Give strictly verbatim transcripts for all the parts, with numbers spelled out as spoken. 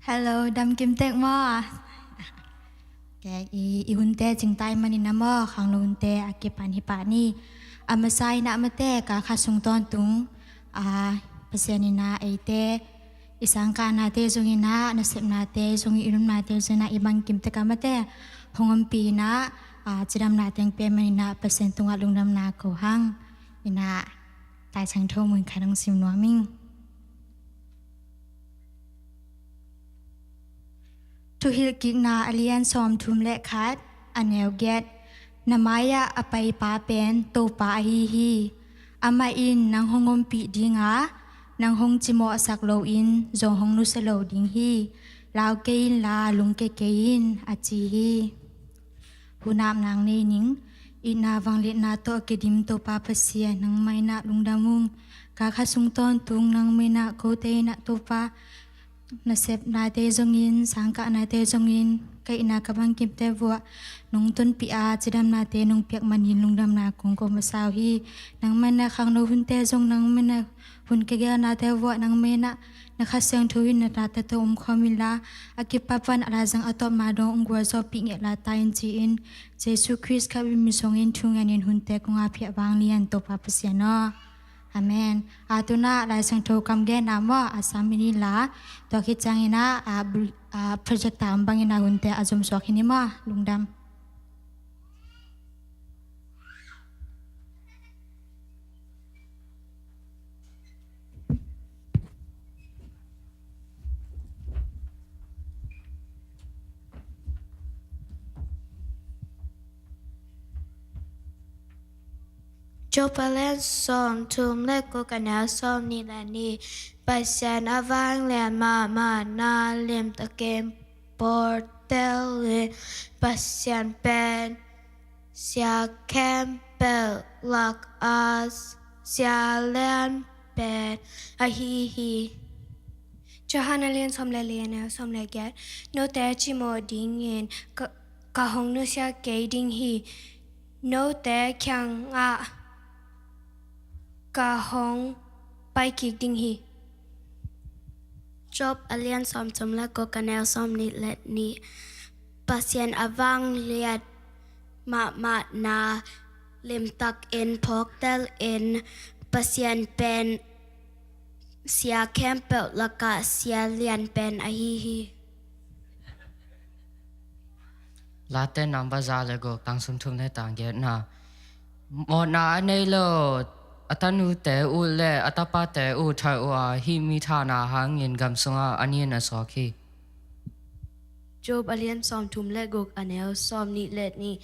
Hello, dam kim tek maw? Kei i, i hunte cingtai manin ah maw, khangno hunte a kipan hi pah ni. A masa in ah mate, kal khat sung tawntung, a, Pasian in ah eite, i sangkahnate zong in ah, nasepnate zong, i lupnate zong in ah, i bang kim tek a mate hong ompih in ah, a, cidamna teng pia manin ah Pasian tungah lungdamna ko hang. In ah Lai Siangtho mun khat hong sim nuam ing. Thuhilhkikna a lian sawmthum le khat, a neu giat. Na mai-ah a paipa pen Topa ahi hi. Amah in nang hong ompih ding a, nang hong cimawhsak loin zong hong nusia lo ding hi. Lau kei inla, lungkia kei in, a ci hi. Hunam nang nei ning. Itna vangliatna tawh a kidim Topa Pasian, nangmah in ah lungdam ung. Kal khat sung tawntung nangmah in ah kote in ah Topa, nasepnate zongin, sangkahnate zongin, ka itna ka bang kimte vuah nong tonpih a, cidamnate nong piak manin lungdamna kong ko masa uh hi. Nangmah in ah khangno hunte zong, nangmah in ah hun kigelnate vuah nangmah in ah na Kha Siangtho in na tate tawh omkhawm inla, a kipat pan a laizang a tawpna dong hong gualzawhpih ngiat lai ta in, ci-in Jesu Khrist kha min suangin thu ngenin hunte kong a phiah vanglian Topa Pasian aw. Amen. A, tu-in ah Lai Siangtho kam genna maw a sam in inla, tua khit ciangin ah, a, bul-, a, projector om bangin ah hunte a zomsuak hi ni maw. Lungdam. Job a lian sawmthum le guk, a neu sawmnih le nih. Pasian a vanglian mahmahna limtakin phawk tel in, Pasian pen sia khempeuh lakah sia lian pen ahi hi. Johan a lian sawm le li, a neu sawm le giat. Note cimawh dingin ka, ka hong nusia kei ding hi. Note kiangah ka hong pai kik ding hi. Job a lian sawmthum le guk, a neu sawmnih le nih. Pasian a vanglian mahmahna limtakin phawk tel in, Pasian pen sia khempeuh lakah sia lian pen ahi hi. Late namba za le guk, tang sawmthum le tang giatna. Mawhna a nei lo a tanute uh le a tapate uh thah uh a, hih mi thahna hangin gam sungah a nin a suak hi. Job a lian sawmthum le guk, a neu sawmnih le nih.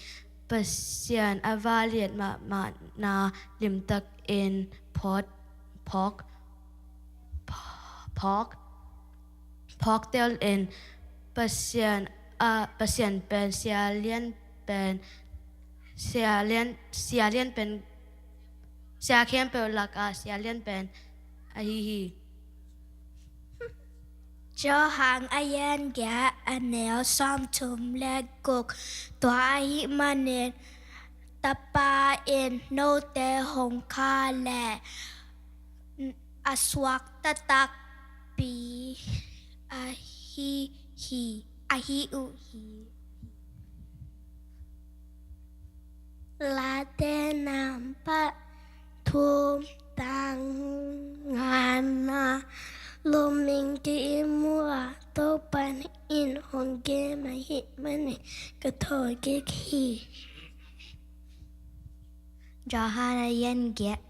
Pasian a vanglian mahmahna limtakin phawk, phawk, phawk, phawk tel in, Pasian, a, Pasian pen sia lian pen, sia lian, sia lian pen, sia khempeuh lakah sia lian pen ahi hi. Johan a lian giat, a neu sawmthum le guk. Tua ahih manin Tapa in note hong khah leh a suak taktakpi ahi hi, ahi uh hi. Late namba thum, tang ngana. Lungming ki-im uh a, Topa in hong gem ahih manin ka thawhkik hi. Johan a lian giat,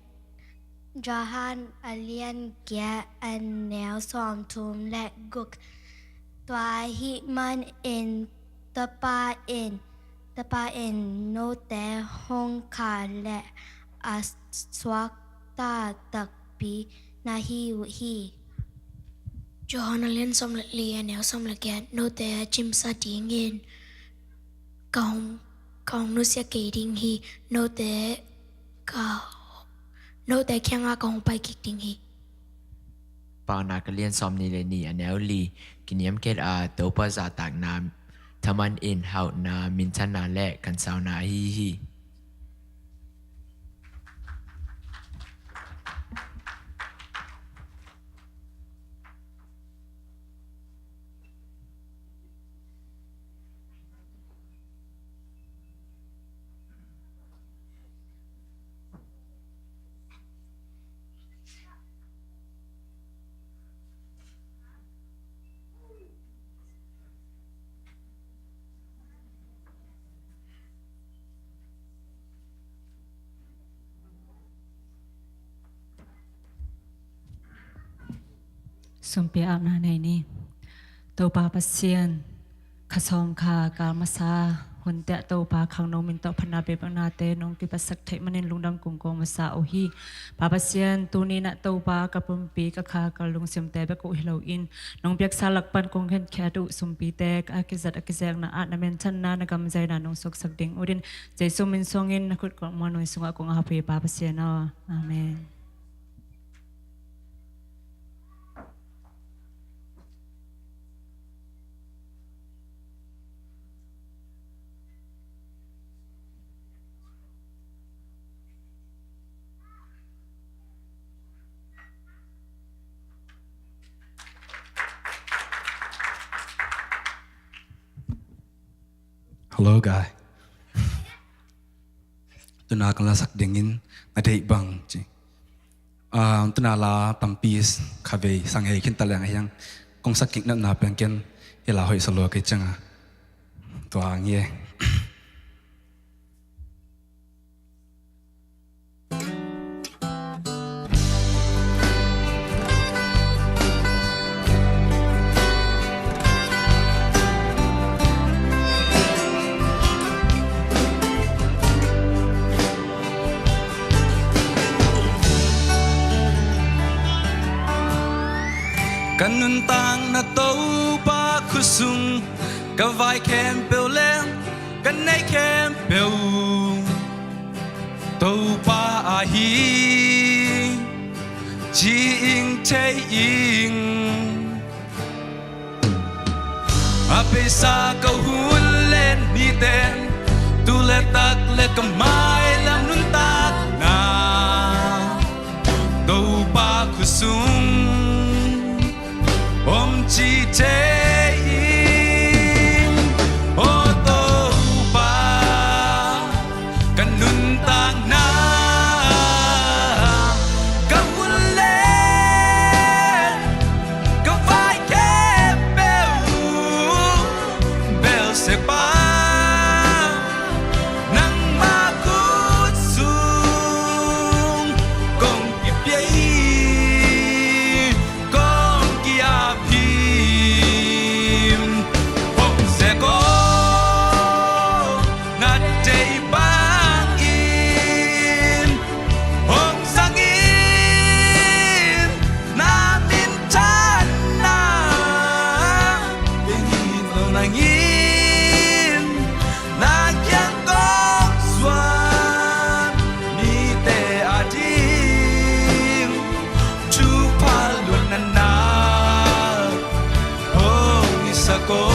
Johan a lian giat, a neu sawmthum le guk. Tua ahih manin Tapa in, Tapa in note hong khah leh a suak taktakpi na hi uh hi. Johan a lian sawm le li, a neu sawm le giat. Note a cimsa dingin ka hong, ka hong nusia kei ding hi. Note ka, note kiangah ka hong pai kik ding hi. Paunak a lian sawmnih le nih, a neu li. Kiniamkhiat a, Topa zahtakna thaman in hauhna, minthanna le kansauna ahi hi. Sumpi apna nei ni. Topa Pasian, kha sawm kha kal masa hunte ah Topa khangno min tawh phatna bepaknate nong kipatsak theih manin lungdam kong ko masa uh hi. Pa Pasian, tuni-in ah Topa ka pumpi ka kha ka lungsimte bek uh hi loin nong piaksa lak pan kong khenkhiat uh sumpite a kizat a kizekna ah na minthanna na gamzaina nong suaksak ding uh in Jesu min suangin na khut kong muan uh sungah kong ap hi Pa Pasian aw. Amen. Hello, guy. Tuna kan lasak dingin na deih bang ci. Ah, tuna la tampi khavei sangei khin ta leng a hiang kong sak kik natna pen ken hi la hoih sa lua kei cianga. Tua ang hi e. Ka nuntakna Topa khut sung, ka vai khempeuh le ka neih khempeuh Topa ahi ci ing thei ing. A beisa ka hun le nite, tu le tak le ka mailam nuntakna Topa khut sung om ci thei ing. Aw Topa, ka nuntakna, ka hun le ka vai khempeuh Beelzebub, nangmah khut sung kong kipia hi. Kong ki-ap hi. Hong sek aw, na deih bangin hong zang in, na minthanna kei hi lo nangin, na kiang kong zuan mite ading thupha luatna na hong hisak aw.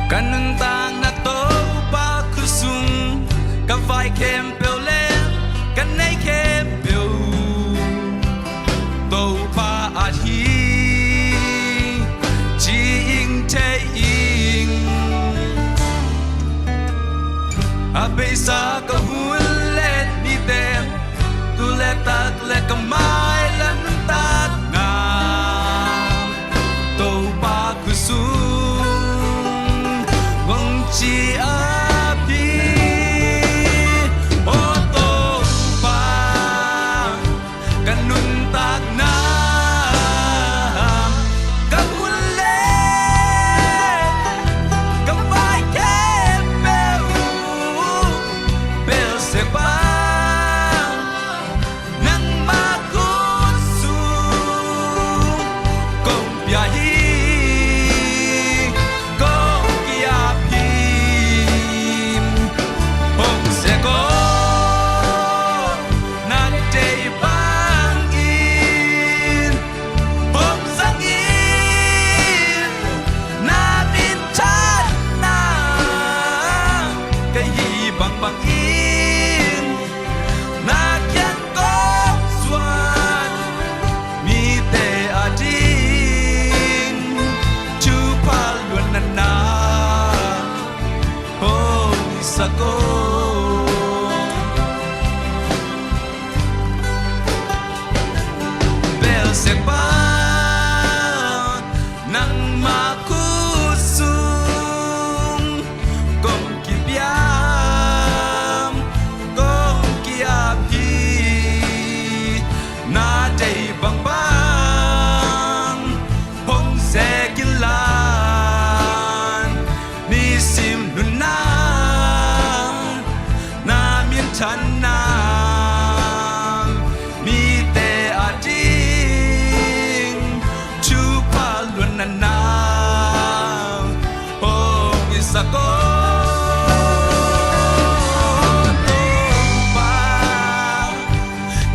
Ka nuntakna Topa khut sung, ka vai khempeuh le ka neih khempeuh Topa at hi ci ing thei ing. A beisa ka hun le nite, tu le tak le ka mailam nuntakna Topa khut sung hong ci-ap hi. Aw Topa, ka nuntakna, ka hun le ka vai khempeuh Beelzebub, nangmah khut sung kong pia hi. Kong ki-ap hi. Hong sek aw, na deih bangin Pasian pa, nangma khut sung kong kipiam, kong ki-ap hi. Na deih bangbang hong sek in la, nisim nunna, na minthanna, mite ading thupha luanna na hong hisak aw. Topa,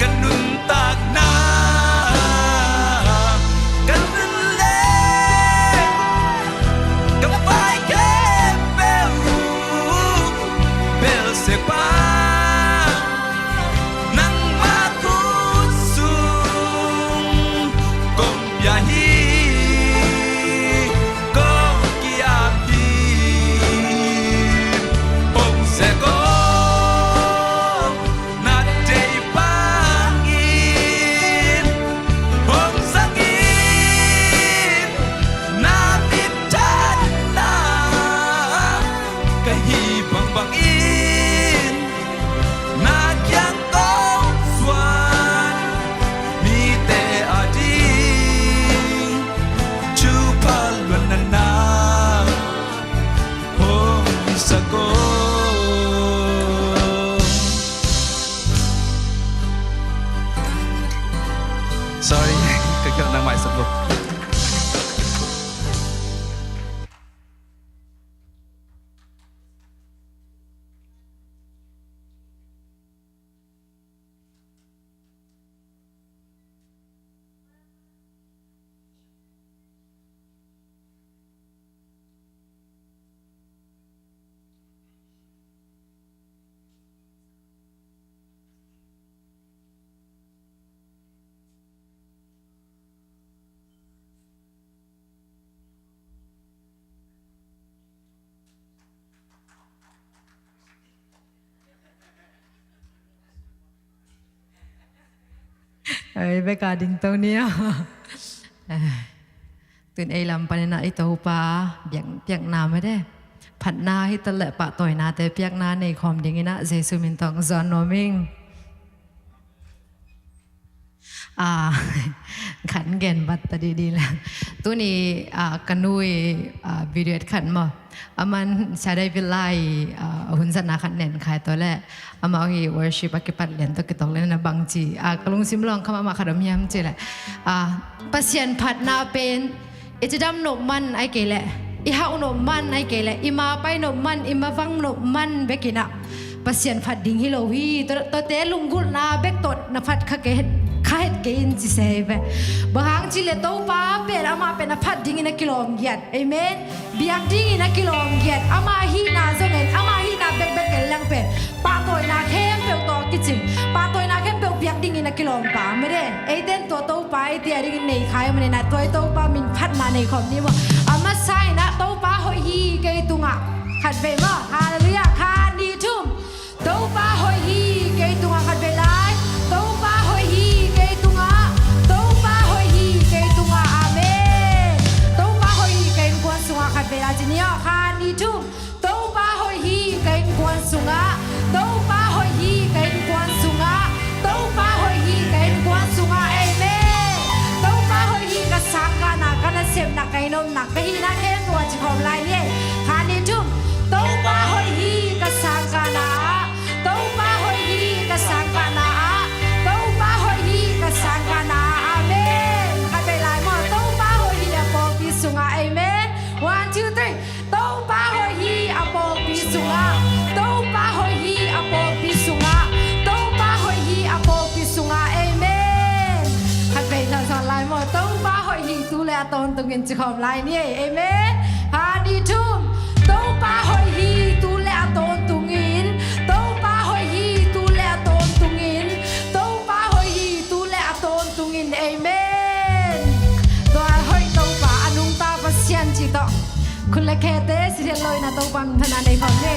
ka nuntakna, ka nun le ka vai khempeuh, Pasian pa, nangma khut sung kong pia hi, kong ki-ap hi. Hong sek aw, na deih bangin hong zang in, na minthanna ka hih bangbangin na kiang kong zuan, mite ading thupha luanna na hong hisak aw. Sorry, ka kiang nang maisak aw. Ei, bek a ding to ni aw. Tun ei lam panin ah i Topa biak, piakna mah de, phatna hi ta leh pahtawinate piakna nei khawm dingin ah Jesu min tawh hong zuan nuam ing. Ah, khat gen bat ta didi la. Tuni, ah, ka nu i, ah, video et khat maw, aman Saturday Villa i, ah, hun zatna khat nen khai tawh leh, amau hi worship a kipat lian tawh kitawk leh na bangci, ah, ka lungsim lawng kha mahmah khat om hiam cih leh, ah, Pasian phatna pen i cidam nop man ahih kei leh, i hauh nop man ahih kei leh, i ma pai nop man, i ma vang nop man bekin ah Pasian phat ding hi lo hi. Tua, tuate lunggulhna bek tawh na phat kha kei, kha het kei in ci se hi ve. Bang hang cih leh Topa pen, amah pen a phat dingin a kilawm giat. Amen. Biak dingin a kilawm giat. Ama hihna zong en, ama hihna bekbek en leng pen pahtawina khempeuh tawh a kicing, pahtawina khempeuh biak dingin a kilawm pa mah de. Eite in tua Topa eite a dingin nei kha hi manin ah, tua i Topa min phatna nei khawm ni maw. A masa in ah Topa hoih hi kei tungah, khat vei maw. Halleluiah. Khat, nih, thum. Topa hoih hi kei tungah, khat vei lai. Topa hoih hi kei tungah. Topa hoih hi kei tungah. Amen. Topa hoih hi kei innkuan sungah, khat vei lai ci ni aw. Khat, nih, thum. Topa hoih hi ka innkuan sungah. Topa hoih hi ka innkuan sungah. Topa hoih hi ka innkuan sungah. Amen. Topa hoih hi ka sangkahna, ka nasepna, ka inn omna, ka hihna khempeuh ah ci khawm lai ni ei. Khat, nih, thum. Topa hoih hi ka sangkahna ah. Topa hoih hi ka sangkahna ah. Topa hoih hi ka sangkahna ah. Amen. Khat vei lai maw. Topa hoih hi a pawlpi sungah. Amen. One, two, three. Topa hoih hi a pawlpi sungah. Topa hoih hi a pawlpi sungah. Topa hoih hi a pawlpi sungah. Amen. Khat vei thalsawn lai maw. Topa hoih hi tu le a tawntungin ci khawm lai ni ei. Amen. Khat, nih, thum. Topa hoih hi tu le a tawntungin. Topa hoih hi tu le a tawntungin. Topa hoih hi tu le a tawntungin. Amen. Tua hoih Topa, a nungta Pasian cih tawh khut le khete sithiat lo in a Topa min phatna nei khawm ni.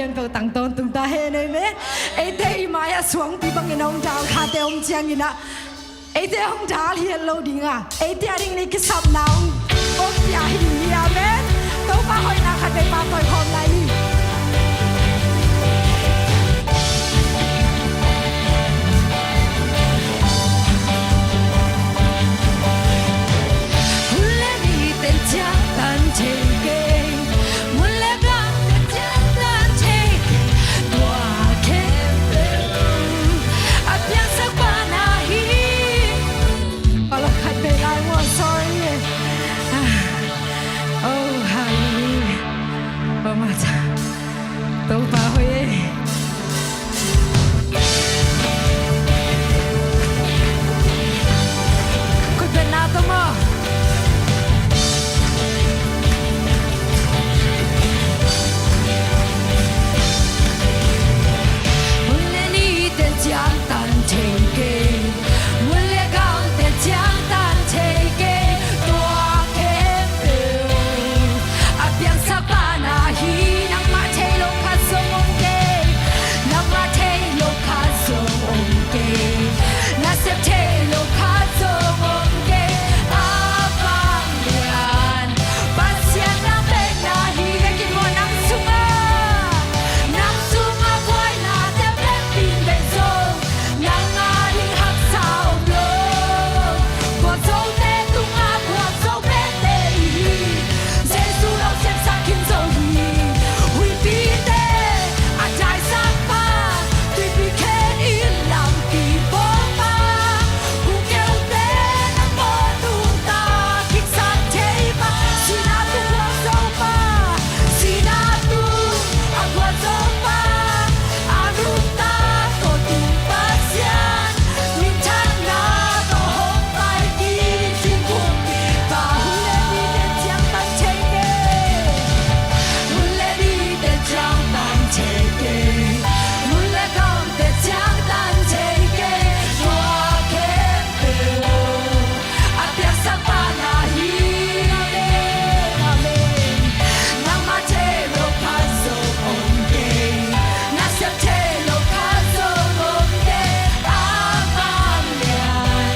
Pen peuh tang tawntung ta hen, amen. Eite i mai-ah suangpi bangin a hong dal khate om ciangin ah, eite hong dal hial lo ding a, eite a dingin i kisapna hong, hong pia hi ding hi, amen. Topa hoihna khat vei pahtawi khawm lai ni. Sorry. Oh, hallelujah. Oh, my God. Topa hoih e. Khutbetna tawh maw. Mun le ni te ciang tan thei kei, mun le gam te ciang tan thei kei, tua khempeuh a piangsak pa na hi. Nangmah thei lo khat zong om kei, nangmah thei lo khat zong om kei, nasep thei lo khat zong om kei. A vanglian Pasian nang bek na hi. Vekin maw, nang sungah, nang sungah buaina te bekpin bei zong, nang a ding haksa om lo. Gualzote tungah gualzo bekte i hi. Jesu lo semsak khin zo hi. Huipite a daisakpa, tuipi khen i lampi bawlpa, gulkeute nangmah nungta kiksak thei pa, sihna tung gualzopa, sihna tung a gualzopa, a nungta tawntung Pasian, minthanna tawh hong pai kik thingkungpi pa. Hun le ni te ciang tan thei kei, hun le ni te ciang tan thei kei, mun le gam te ciang tan thei kei, tua khempeuh a piangsak pa na hi. Amen. Nangmah thei lo khat zong om kei, nasep thei lo khat zong om kei. A vanglian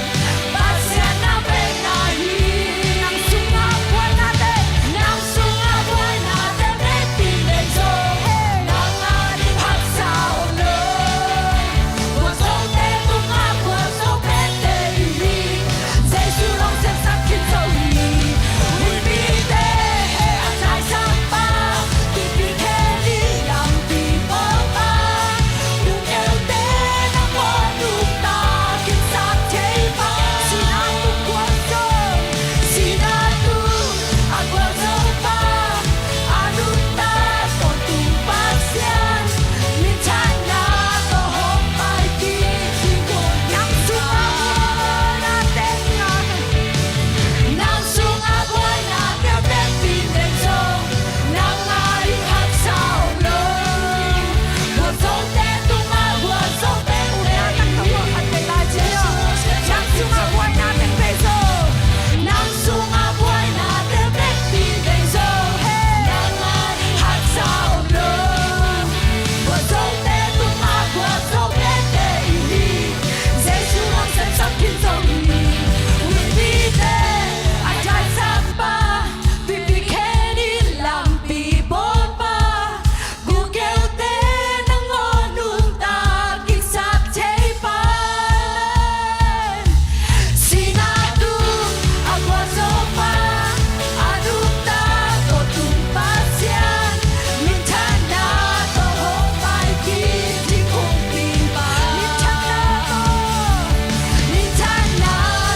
Pasian nang bek na hi. Nang sungah buaina te, nang sungah buaina te bekpin bei zong, nang a ding haksa om lo. Gualzote tungah gualzo bekte i hi. Jesu lo semsak khin zo hi. Huipite a daisakpa, tuipi khen i lampi bawlpa, gulkeute nangmah nungta kiksak thei pa, sihna tung gualzo, sihna tung a gualzopa, a nungta tawntung Pasian, minthanna tawh hong pai kik thingkungpi. Nang sungah buaina te, nang sungah buaina te bekpin bei zong, nang a ding haksa om lo. Gualzote tungah gualzo bekte i hi. Nang sungah buaina te bei zong, nang sungah buaina te bekpin bei zong, nang a ding haksa om lo. Gualzote tungah gualzo bekte i hi. Jesu lo semsak khin zo hi. Huipite a daisakpa, tuipi khen i lampi bawlpa, gulkeute nangmah nungta kiksak thei pa. Sihna tung a gualzopa, a nungta tawntung Pasian, minthanna tawh hong pai kik thingkungpi pa. Minthanna tawh, minthanna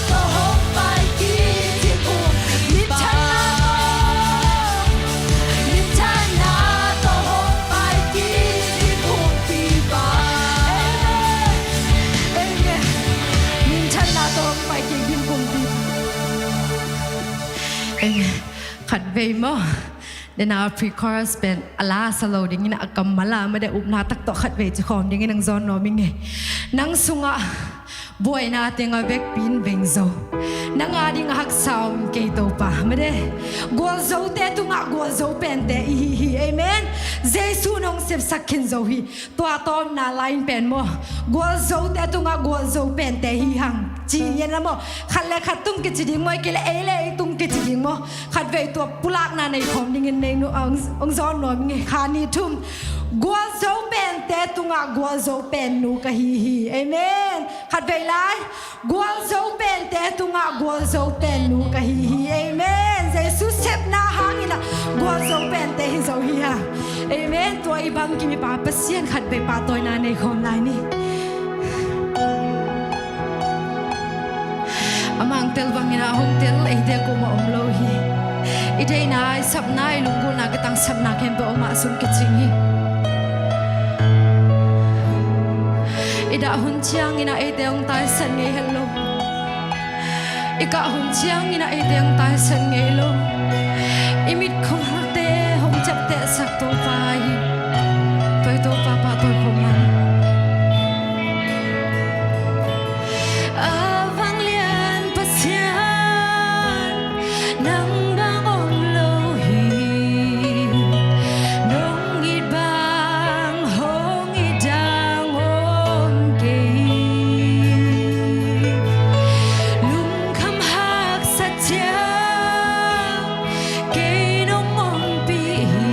tawh hong pai kik thingkungpi pa. Minthanna tawh, minthanna tawh hong pai kik thingkungpi pa. Amen. Amen. Minthanna tawh hong pai kik thingkungpi pa. Amen. Khatvei maw. Dena pre-chorus pen a la sa lo dingin a kammal a made upna tak tawh khatvei ci khawm dingin hong zawn nuam ing e. Nang sungah Buaina teng a vekpi in veng zo. Nang a ding a haksa om kei Topa. Mede. Gualzote tungah gualzo pente i hi hi. Amen. Jesu nong sepsak khin zo hi. Tua tawmna lai in pen maw, gualzote tungah gualzo pente hi hang ci ngian a maw. Khat le khat tung kici ding maw, ei kei le ei le ei tung kici ding maw. Khatvei tua pulakna nei khawm dingin nei nu ang ong zawn nuam nge kha ni thum. Gualzo pente tungah gualzo pen nu ka hi hi. Amen. Khatvei lai. Gualzo pente tungah gualzo pen nu ka hi hi. Amen. Jesu sepna hangin ah gualzo pente hi zo hi ha. Amen. Tua i bang kimipa Pasian khatvei pahtawina nei khawm lai ni. A mangtel bangin ah hong tel eite kuamah om lo hi. I deihna, i sapna, i lunggulhna, kitangsapna khempeuh omah sung kicing hi. I dah hun ciangin ah eite hong taisan ngei het lo. I kah hun ciangin ah eite hong taisan ngei lo. I mit khumte hong ciaptehsak Topa hi. Tua i Topa pahtawi khawm lai. A vanglian Pasian, nang bang om lo hi. Nong it bang hong it dang om kei. Lungkham haksa ciang kei nong ompih hi.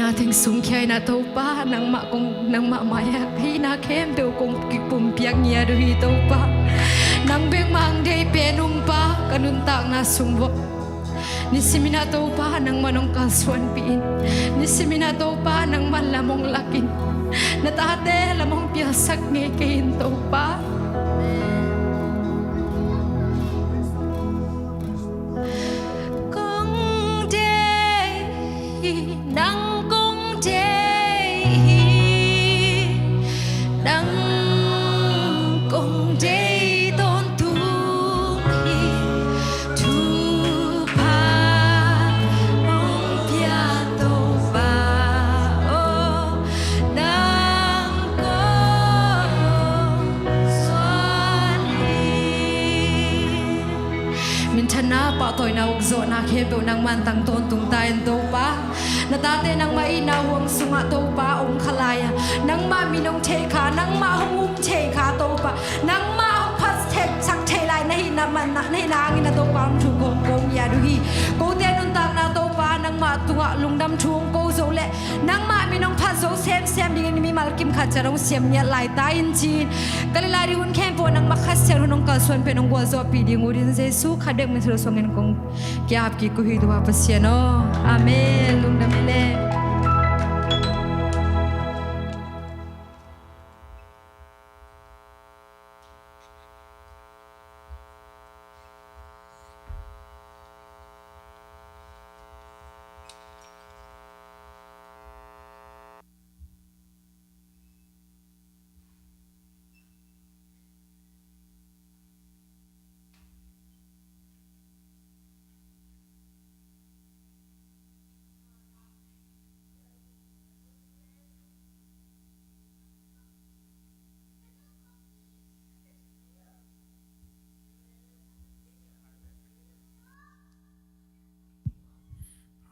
A teng sungkhia in ah Topa, nangmah kong, nangmah mai-ah ka hihna khempeuh kong kipumpiak ngiat uh hi Topa. Nang bek mah ang deih pen ung Pa, ka nuntakna sung uah. Nisimin ah Topa, nangmah nong kalsuanpih in. Nisimin ah Topa, nangmah lam hong lak in. Na tate lam hong piaksak ngei kei in Topa. Kong deih hi, nang kong deih hi, nang kong deih tawntung hi, thupha hong pia Topa aw, nang kong suan hi. Minthanna, pahtawina, ukzawhna khempeuh nangmah tang tawntung ta in Topa. Na tate nangmah itna huang sungah Topa om kha lai-a, nangmah min hong thei kha, nangmah hong um thei kha Topa, nangmah hong phat thei, sak thei lai na hihna manah, na hihna hangin ah Topa hong thu kong kong ngiat uh hi. Kote nuntakna Topa, nangmah tungah lungdam thu hong ko zo leh nangmah min hong phat zo semsem dingin mimal kim khat ciat hong siam ngiat lai ta in ci-in, ka lei lai ding hun khempeuh nangmah Kha Siangtho in hong kalsuan pen hong gualzawhpih ding uh din Jesu khat bek min suang in kong ki-ap kik uh hi Topa Pasian aw. Amen. Lungdam hi leh.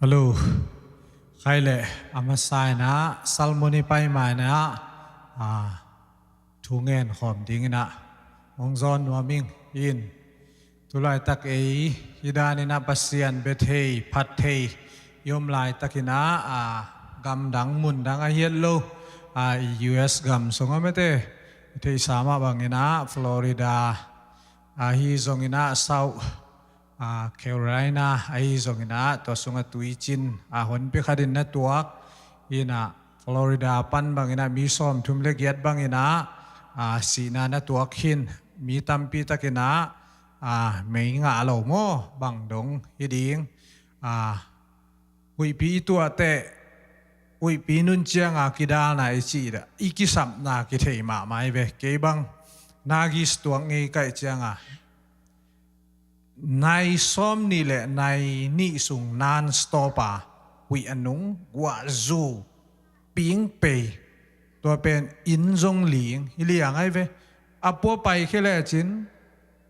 Hello. Khai leh a masa in ah, sermon i pai ma in ah, a, thu ngen khawm ding in ah hong zawn nuam ing in. Tulaitak ei hih dan in ah Pasian bia thei, phat thei i om laitakin ah, a, gamdang mundang a hiat lo, a, i U S gam sungah mete, i theihsa mah bangin ah Florida, a, ahi zongin ah South, a, Carolina ahi zongin ah tua sungah tuicin, a, honpi khatin na tuak in ah, Florida pan bangin ah mi sawmthum le giat bangin ah, a, sihna na tuak khin, mi tampi takin ah, a, mei ngah lo maw, bang dong hi ding, a, huihpi i tuah teh, huihpi nun cianga kidalna i cih dah, i kisapna kithei mahmah hi ve. Kei bang Nagis tuak ngei kaih cianga nai sawmnih le nai nih sung non stop a huih a nung, guah zu, ping pei, tua pen inn zong ling hi liang ahi ve. A pua paikhia lecin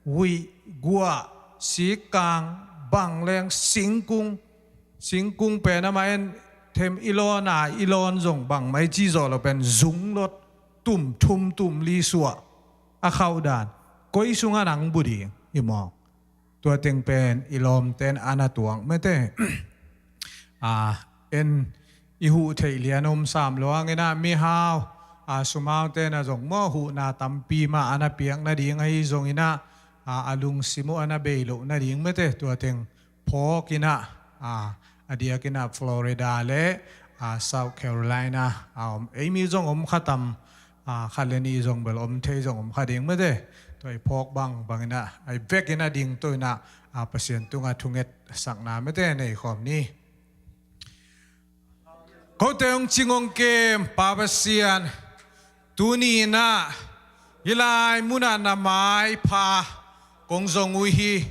huih, guah, sikkang, bangleng, singkung, singkung pen amah en them i lawn a, i lawn zong bangmah i ci zawh lo pen zung lawt, tum thum tum li suah a khauh dan. Koi sungah nang bu ding hi mawk. Tua teng pen i lawmten a na tuak mete. A, en i huh theih lian om sam lo hangin ah mihau, a, sumaute na zong maw, huhna tampi mah a na piak nading ahi zongin ah, a, a lungsim uh a na bei loh nading mete. Tua teng phawk in ah, a, a diakin ah Florida le, a, South Carolina a om, ei mi zong om kha tam, a, khat le nih zong bel om thei zong om kha ding mete. Tua i phawk bang bangin ah, a i vekin a dingto in ah, a, Pasian tungah thungetsakna mete nei khawm ni. Kote hong cing hong kem, Pa Pasian, tuni in ah hih lai munah na maipha kong zong uh hi.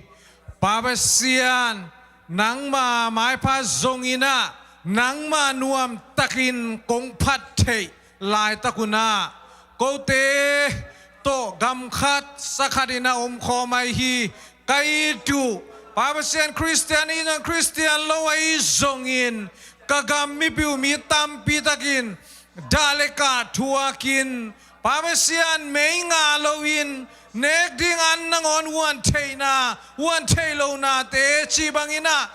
Pa Pasian, nangma maipha zongin ah, nangma nuamtakin kong phat theih laitak un ah, kote tawh gam khat sa khatin a om khawm ahi hi. Ka it uh, Pa Pasian, Khristian ahi zong, Khristian lo ahi zongin, ka gam mipi uh mi tampi takin dah le kah thuakin, Pa Pasian, mei ngah loin nek ding an nangawn huan theihna, huan theih lohnate cih bangin ah,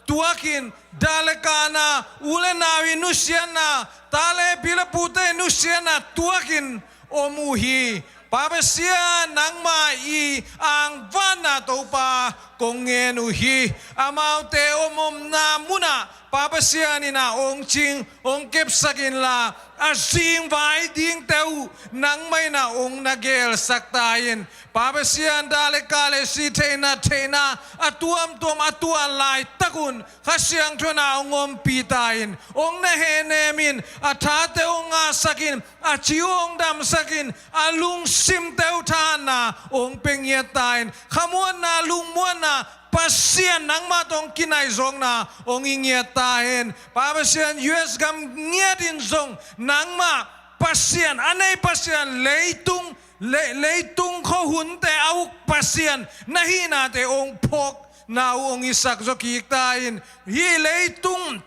tuakin, dah le kahna, u le nau i nusiatna, ta le pi le pute i nusiatna tuakin om uh hi. Pa Pasian, nangmah i angvanna Topa kong ngen uh hi. Amaute omomna munah Pa Pasian in ah ong cing, ong kepsak inla, a zingvai dingte uh nangmah in ah ong na gelsak ta in. Pa Pasian, dah le kah le si theihna theihna a tuamtuam a tuan laitak un Kha Siangtho in ah ong ompih ta in, ong na hehnem in, a thate ong ngahsak in, a ci uh ong damsak in, a lungsimte uh thahatna ong pia ngiat ta in, khamuanna, lungmuanna, Pasian nangmah tawh ong kinaih zawkna ong hi ngiat ta in. Pa Pasian, U S gam ngiat in zong nangmah Pasian, a nei Pasian, leitung, le-, leitung khuahunte a uk Pasian na hihnate ong phawkna uh ong hisak zaw kik ta in. Hih leitung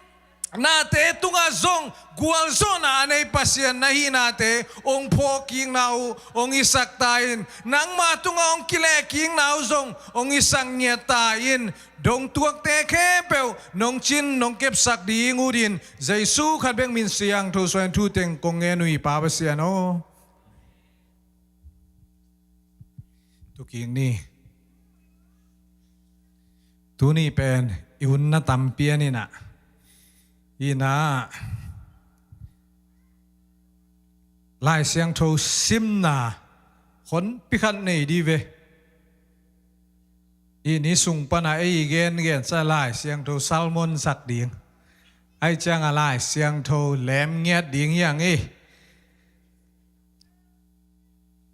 nate tungah zong gualzawhna a nei Pasian na hihnate ong phawkkikna uh ong hisak ta in. Nangmah tungah ong kilehkikna uh zong ong hisak ngiat ta in. Dongtuakte khempeuh nong cin nong kepsak ding uh din, Jesu khat bek min siangtho suangin thu teng kong ngen uh hi, Pa Pasian aw. Tukik ni. Tuni pen i hun na tampi a ni na. Hi na, Lai Siangtho simna honpi khat nei di ve. Hi ni sung pana ei i gengen sa Lai Siangtho sermon sak ding. Ahih ciangin Lai Siangtho lem ngiat ding hi hang hi.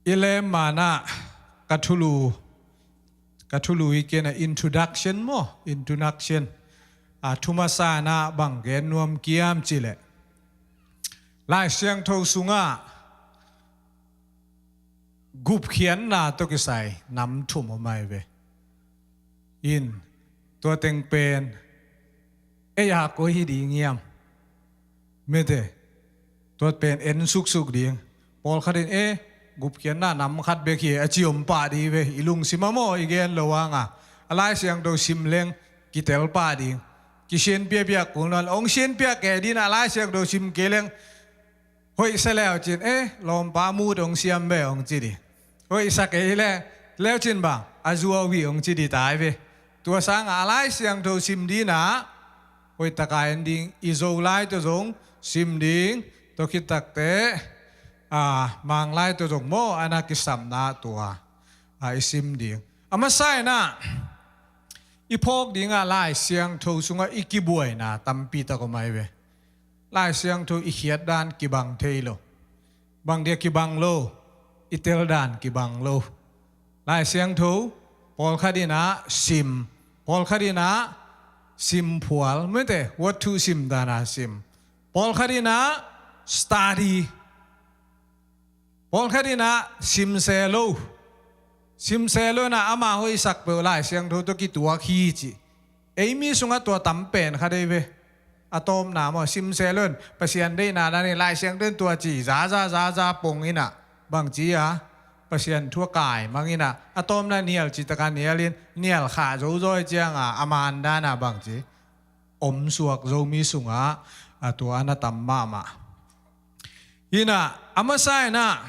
I lem ma-in ah ka thulu, ka thulu i kena introduction maw, introduction. A thu masa-in ah bang gen nuam ka hiam cih leh, Lai Siangtho sungah gupkhiatna tawh kisai nam thum om ahi ve. In, tua teng pen ei a koi hi ding hiam? Mete, tua pen en suksuk ding. Pawlkhat in, e, gupkhiatna nam khat bek hi a ci om pah ding ve. I lungsim ah maw i gen lo hang a, a Lai Siangtho sim leng kitel pah ding. Kisianpiak piak kul nawn, ong sianpiak kei ding a, Lai Siangtho sim kei leng hoih sa leu cin, e, lawmpa mut ong siam ve ong ci ding. Hoih sa kei leh, leu cin bang a zuau hi ong ci ding tai ve. Tua sangin a Lai Siangtho sim ding ah hoih takin en ding, i Zolai tawh zong sim ding, tua khit takteh, a, Manglai tawh zong maw, a na kisapna tua, a, i sim ding. A masa-in ah i phawk ding ah Lai Siangtho sungah i kibuaina tampi tak om ahi ve. Lai Siangtho i khiat dan kibang thei lo. Bang dia kibang lo? I tel dan kibang lo. Lai Siangtho pawlkhat in ah sim, pawlkhat in ah sim phual, mete, wathu sim dan a sim. Pawlkhat in ah study. Pawlkhat in ah sim se lo. Sim se lo in ah ama hoihsak peuh Lai Siangtho tawh kituak hi ci. Ei mi sungah tua tam pen kha dei ve. A tawpna maw, sim se lo in Pasian deihna dan in Lai Siangtho in tua ci, zaza zaza pong in ah, bang ci a, Pasian thu a kai mang in ah, a tawpna nial cih takin nial in, nial khah zo zaw ciangin a man dan a bang ci, om suak Zomi sungah a tua a na tam mahmah. Hi in ah, a masa in ah,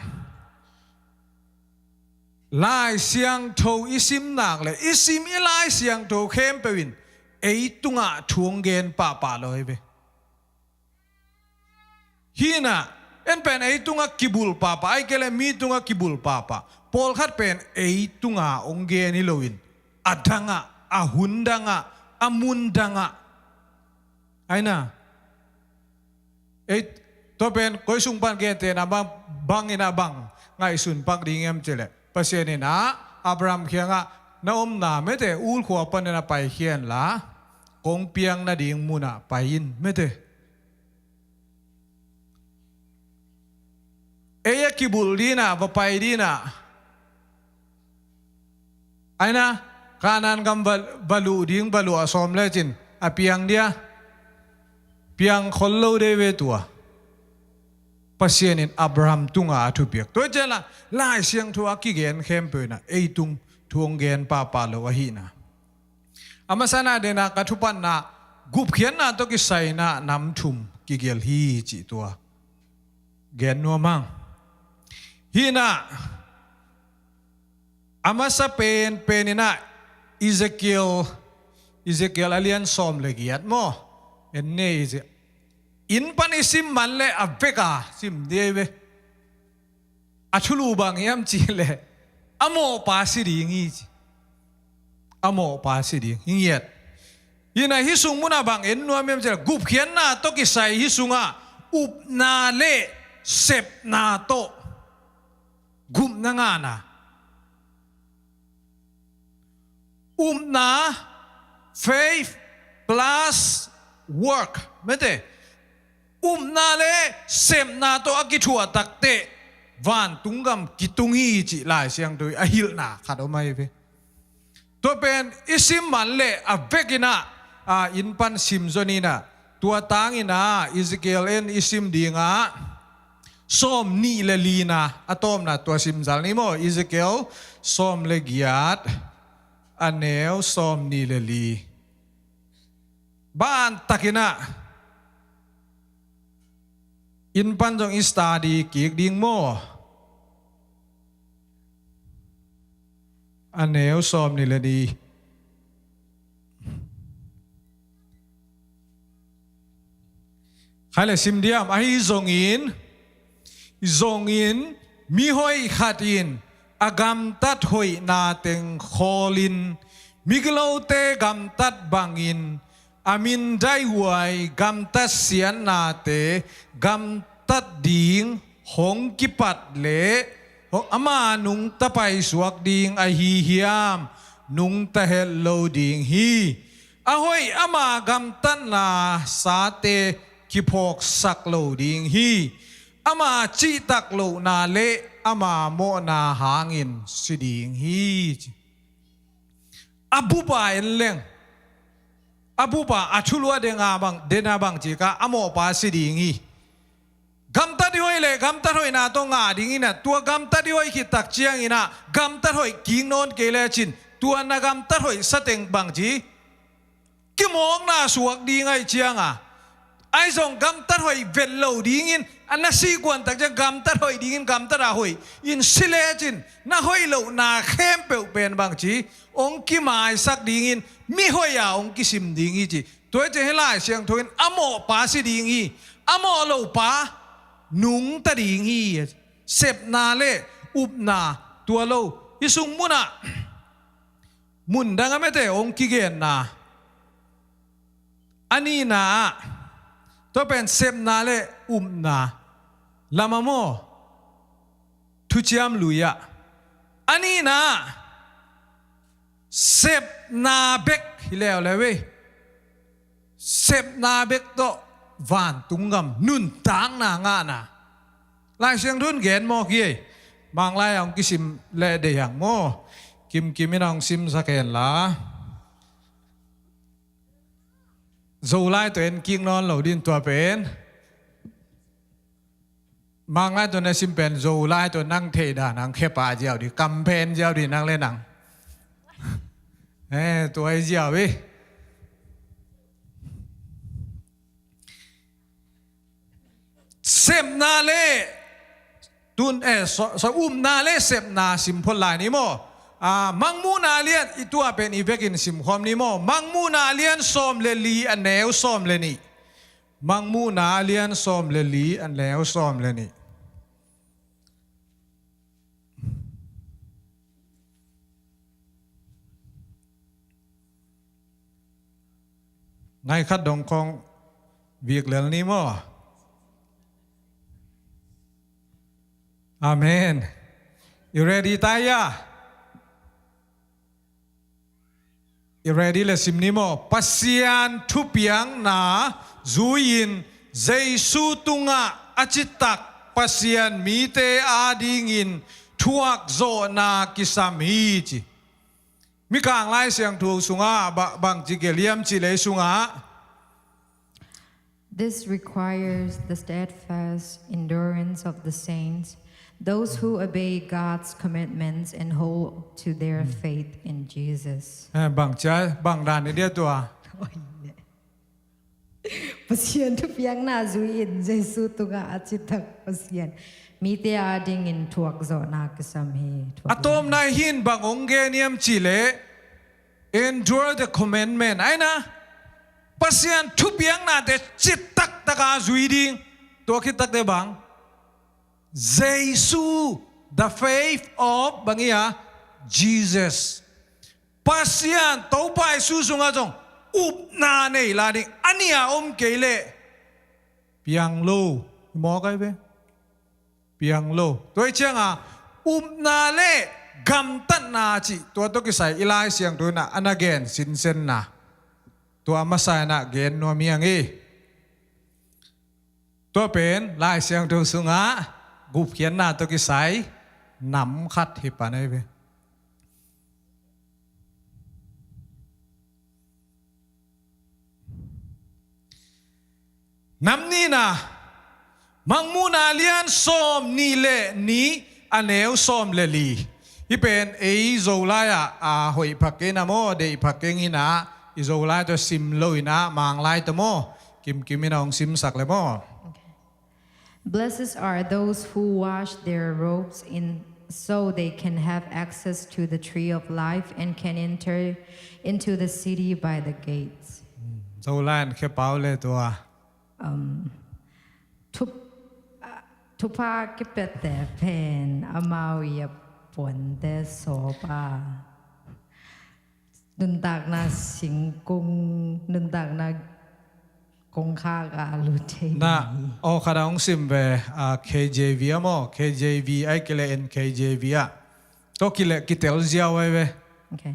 Lai Siangtho i sim nak leh, i sim i Lai Siangtho khempeuh in ei tungah thu ong gen pahpah lo hi ve. Hi in ah, en pen ei tungah kibulh pahpah, ahih kei leh mi tungah kibulh pahpah. Pawlkhat pen ei tungah ong gen hi lo in, a dang ah, a hun dang ah, a mun dang ah. Ahi na. Ei, tua pen koi sung pan gentehna bang, bang in ah bang ngaihsun pak ding hiam cih leh, Pasian in ah Abraham kiangah, na omna, mete, ul khua panin ah paikhia inla, kong piak nading munah pai in, mete. Ei a kibulh ding in ah, va pai ding in ah, ahi na, Kanaan gam va, va luh ding, va luah sawm lecin a piang dia, piang khol lo dei ve tua. Pasian in Abraham tungah a thupiak. Tua ciangin Lai Siangtho a kigen khempeuh in ah ei tung thu ong gen pahpah lo ahihna. A masa-in ah, den a ka thupatna gupkhiatna tawh kisai in ah nam thum kigelh hi cih tua gen nuam hang. Hi in ah a masa penpen in ah Ezekiel, Ezekiel a lian sawm le giat maw? En ni, Eze-, inn pan i sim man leh a vek a sim ding hi ve. A thulu bang hiam cih leh a mawhpa si ding hi ci. A mawhpa si ding hi ngiat. Hi in ah hih sung mun ah bang en nuam hiam cih leh gupkhiatna tawh kisai hih sungah upna le sepna tawh gupna ngahna. Upna, faith plus work. Mete, upna le sepna tawh a kithuah takteh vantung gam kitung hi cih Lai Siangtho a hilhna khat om ahi ve. Tua pen i sim man leh a vek in ah, a, inn pan sim zon in ah, tua tang in ah Ezekiel en i sim ding ah, sawm nih le li na, a tawpna tua sim zal ni maw? Ezekiel sawm le giat, a neu sawm nih le li. Ban tak in ah inn pan zong i study kik ding maw? A neu sawm nih le li. Khai le sim diam, ahi zongin, zongin mihoih khat in a gamtat hoihna teng khawlin migilote gamtat bangin a mindaihuai gamtat siatnate gamtat ding hong kipat leh, hong, ama nungta paisuak ding ahi hiam? Nungta het lo ding hi. A hoih ama gamtatna sate kiphawksak lo ding hi. Ama cihtak lohna le ama mawhna hangin si ding hi. A bupa en leng, a bupa a thulu a dena bang, dena bang cih ka, a mawhpa si ding hi. Gamtat i hoih le gamtat hoihna tawh ngah ding in ah, tua gamtat i hoih khit tak ciangin ah gamtat hoih kik nawn kei lecin, tua na gamtat hoih sateng bang ci, kimawkna suak ding ahih cianga, ahi zong gamtat hoih vet lo dingin, a na sih kuan tak ciang gamtat hoih dingin, gamtat a hoih in si lecin, na hoih lohna khempeuh pen bang ci, hong kimaisak dingin, mihoih a hong kisim ding hi ci. Tua hi ciang hih Lai Siangtho in a mawhpa si ding hi, a mawh lopa nungta ding hi. Sepna le upna tua lo. Hih sung munah mun dang a mete hong kigenna. A nihna ah, tua pen sepna le upna lam a maw? Thuciam Lui ah. A nihna ah, sepna bek hi leuleu ei. Sepna bek tawh vantung gam nuntakna ngahna. Lai Siangtho in gen mawk hi ei. Manglai ah hong kisim leh deih hang maw? Kimkim in ah hong simsak hen la. Zolai tawh en kik nawn lo ding tua pen. Manglai tawh na sim pen Zolai tawh nang theih dan hang khepa ziau ding, kamphen ziau ding nang le nang. Eh, tua hi ziau hi. Sepna le tun, eh, so, so, upna le sepna sim phot lai ni maw? Ah, Mangmuhna lian, i tua pen i vekin sim khawm ni maw? Mangmuhna lian sawm le li, a neu sawm le nih. Mangmuhna lian sawm le li, a neu sawm le nih. Ngai khat dong khawng vik lel ni maw? Amen. You ready, Taya? I ready le sim ni maw? Pasian thupiakna zui-in Jesu tungah a citak Pasian mite adingin thuakzawhna kisam hi ci. Mikang Lai Siangtho sungah ba-, bangci gelh hiam cih leh sungah, This requires the steadfast endurance of the saints, those who obey God's commandments and hold to their faith in Jesus. Eh, bang cia, bang dan i dia tua. Pasian thupiakna zui in Jesu tungah a citak Pasian mite adingin thuakzawhna kisam hi. A tawpna hin bang hong gen hiam cih leh, endure the commandment. Aina, Pasian thupiaknate citak taka zui ding. Tua khit takte bang, Jesu, the faith of, bang hi a, Jesus. Pasian, Topa Jesu sungah zong upna nei lai ding. A nih a om kei leh piang lo. Mawk ai ve. Piang lo. Tua hi cianga upna le gamtatna cih tua tawh kisai i Lai Siangtho inah a na gen sinsenna, tua a masa inah gen nuam hi ang hi. Tua pen Lai Siangtho sungah gupkhiatna tawh kisai nam khat hi pan ai ve. Nam nihna, Mangmuhna lian sawm nih le nih, a neu sawm le li. Hih pen ei Zolai ah a hoih phak kei na maw, deih phak kei inah, i Zolai tawh sim lo inah, Manglai tawh maw, kimkim inah hong simsak le maw. Okay. Blessed are those who wash their robes in, so they can have access to the tree of life and can enter into the city by the gates. Zolai in khepau le tua. Um, thup-, ah, thupha kipiate pen amau i a puante sawp a, nuntakna singkung, nuntakna kongkhak a lut thei na hi. Aw khat a hong sim ve, ah, K J V ah maw, K J V ai kile N K J V ah. Tawh kile kitel ziau ai ve. Okay.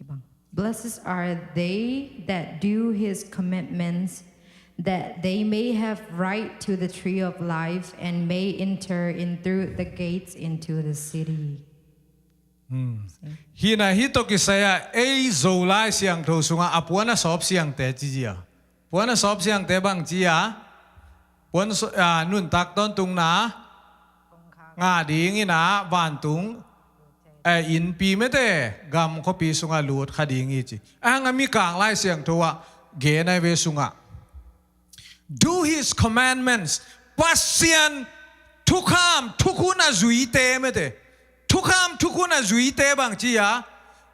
Kibang. Blessed are they that do his commandments, that they may have right to the tree of life and may enter in through the gates into the city. Hmm. Hih na hih tawh kisai ah ei Zolai Siangtho sungah a puan a sawp siangte ci zia. Puan a sawp siangte bang ci a, puan so-, a, nuntak tawntungna ngah ding inah vantung, eh, innpi mete gam khuapi sungah lut kha ding hi ci. A hang a Mikang Lai Siangtho ah gen ai ve sungah, do his commandments. Pasian thukham thukhun a zuite mete. Thukham thukhun a zuite bang ci a,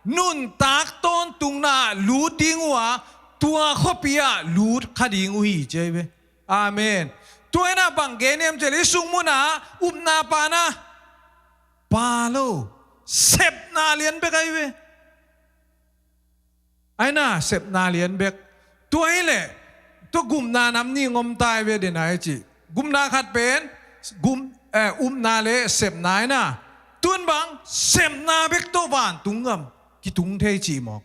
nuntak tawntungna ah lut ding uh a, tua khuapi ah lut kha ding uh hi ci ai ve. Amen. Tua inah bang gen hiam cih leh i sungmun ah upna pana pa lo, sepna lian bek ai ve. Aina sepna lian bek. Tua hileh tua gupna nam nih ngom tai ve den ai ci. Gupna khat pen gum, eh, upna le sepna aina. Tun bang sepna bek tawh vantung gam kitung thei ci mawk.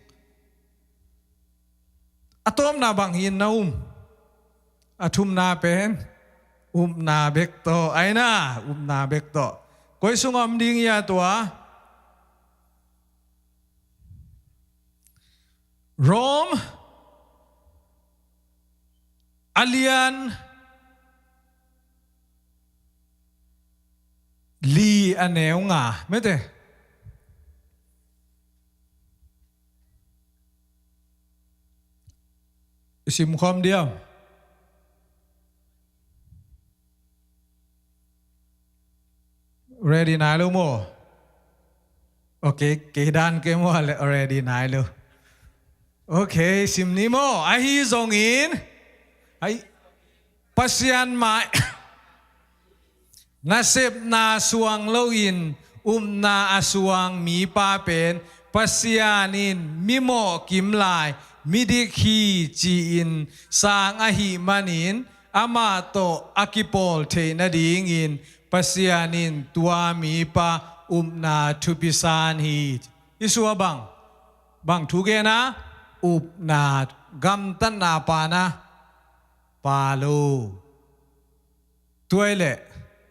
A tawpna bang hi in na um? A thumna pen upna bek tawh aina, upna bek tawh. Koi sung om ding hia tua? Rom a lian li a neu nga mete. I simkhawm diam? Ready nai lo maw? Ok, kei dan kei maw, ready nai lo. Ok, sim ni maw? Ahi zongin, ai, Pasian mai nasepna suang loin upna a suang mipa pen Pasian in mimawh kimlai midik hi ci-in sang ahih manin amah tawh a kipawl theih nadingin Pasian in tua mipa upna thupi san hi. Isua bang, bang thu gen a, upna gamtatna pana pa lo. Tua hileh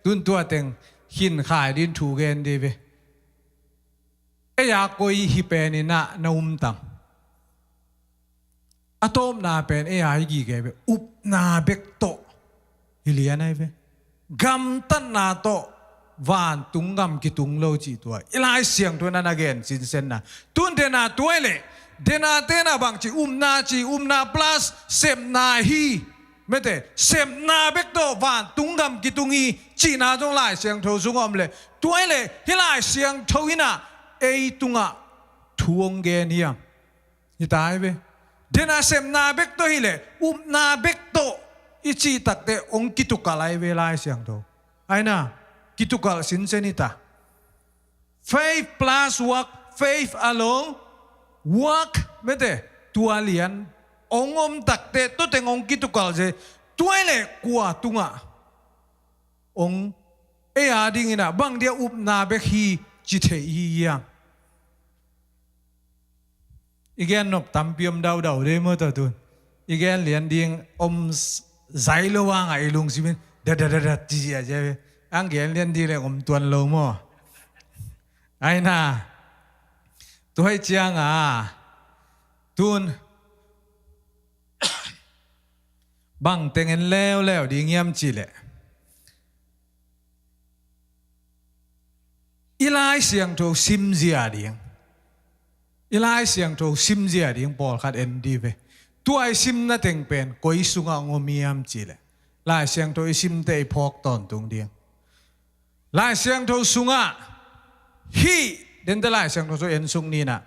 tun tua teng khin khai din thu gen di ve. Ei a koi hi pen inah na um tam? A tawpna pen ei a hi gige ve, upna bek tawh hi lian ai ve. Gamtatna tawh vantung gam kitung lo cih tua i Lai Siangtho in a na gen sinsen na. Tun dena tua i leh, dena tena bangci upna ci, upna plus sepna hi. Mete, sepna bek tawh vantung gam kitung hi cihna zong Lai Siangtho sung a om leh, tua i leh hih Lai Siangtho in a ei tungah thu hong gen hiam? Hi ta ai ve. Dena sepna bek tawh hi leh upna bek tawh i cih takte hong kitukal ai ve Lai Siangtho. Aina, kitukal sinsen hi ta. Faith plus work, faith alone, work, mete, tua lian hong om takte tua teng hong kitukal ze. Tua i leh kua tungah hong, ei a dingin a bang dia upna bek hi ci thei hi hiam? I gen nop tampi om daudau dei maw tua tun. I gen lian ding om zai lo vangah i lungsimin dadadat ci zia zia ve. Ang gen lian ding le om tuan lo maw? Aina, tua hi cianga tun bang tengen leuleu ding hiam cih leh, i Lai Siangtho simzia ding, i Lai Siangtho simzia ding pawlkhat en di ve. Tua i simna teng pen koi sungah hong om hiam cih leh, Lai Siangtho i simte i phawk tawntung ding. Lai Siangtho sungah hih dente Lai Siangtho sung en suk ni na.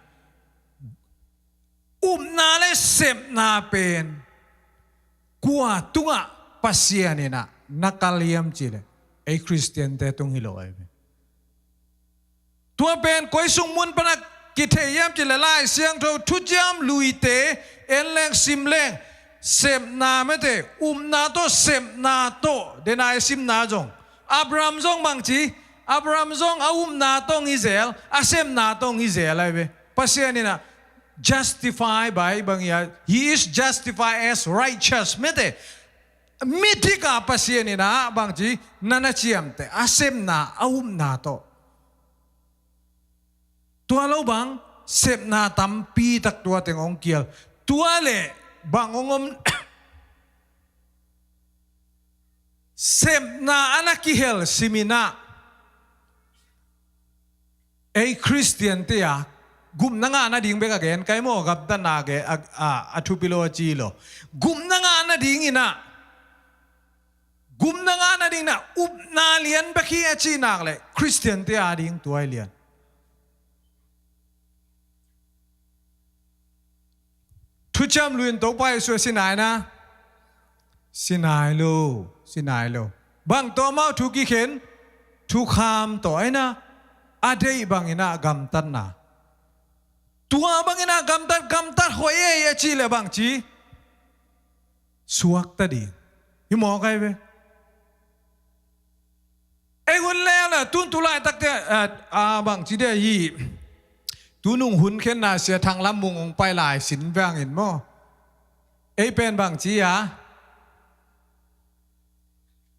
Upna le sepna pen kua tungah Pasian in a na kal hiam cih leh, ei Khristiante tung hi lo ai ve. Tua pen koi sung mun pana kithei hiam cih leh, Lai Siangtho Thuciam Luite en leng sim leng, sepna mete, upna tawh sepna tawh dena i simna zong, Abraham zong bangci, Abraham zong a upna tawh hong hi zel, a sepna tawh hong hi zel ai ve. Pasian in a justify by bang ia, he is justified as righteous. Mete, midik a Pasian in a bangci, na na ciamteh a sepna, a upna tawh. Tua lo bang sepna tampi tak tua teng hong kial. Tua le bang hong om, sepna a na kihel simin a, ei Khristiante a gupna ngah nading bek a gen kai maw, gamtatna a, a, a thupi lo a ci lo. Gupna ngah nadingin a, gupna ngah nadingin a upna lian bek hi a cih nak leh Khristiante a ding tua hi lian. Thuciam Lui in Topa Jesu a si nai na? Si nai lo, si nai lo. Bang tawh amau thu kikhen? Thukham tawh ai na. A deih bangin a gamtatna. Tua bangin a gamtat, gamtat hoih ei a cih leh bangci, suakta ding. Hi mawk ai ve. Ei hun leuleu tun tu laitakte, a, a, bangci dia hi. Tunung hun khenna Sia Thang Lam Mung hong pai lai sin vangin maw. Ei pen bangci a,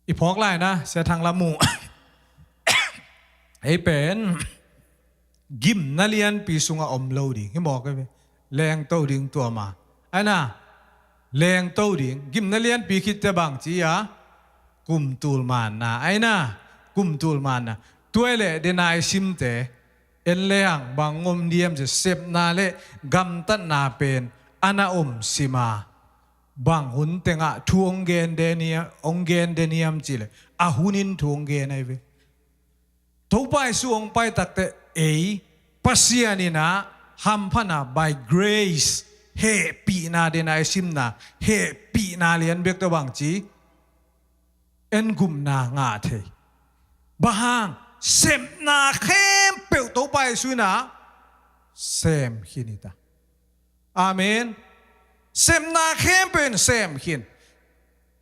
i phawk lai na, Sia Thang Lam Mung. Ei pen gimna lianpi sungah om lo ding. Hi mawk ai ve. Lengto ding tua ma. Ai na, lengto ding. Gimna lianpi khitte bangci a, kum tul manna. Ai na, kum tul manna. Tua i leh dena i simte en le hang bang om diam ci, sepna le gamtatna pen a na om sima. Bang hun tengah thu hong gen den hiam, hong gen den hiam cih leh, a hunin thu hong gen ai ve. Topa Jesu hong pai takte ei Pasian in a hamphatna by grace, hehpihna dena i simna, hehpihna lian bek tawh bangci, en gupna ngah thei. Bang hang, sepna khempeuh Topa Jesu in a sem khin hi ta. Amen. Sepna khempeuh in sem khin.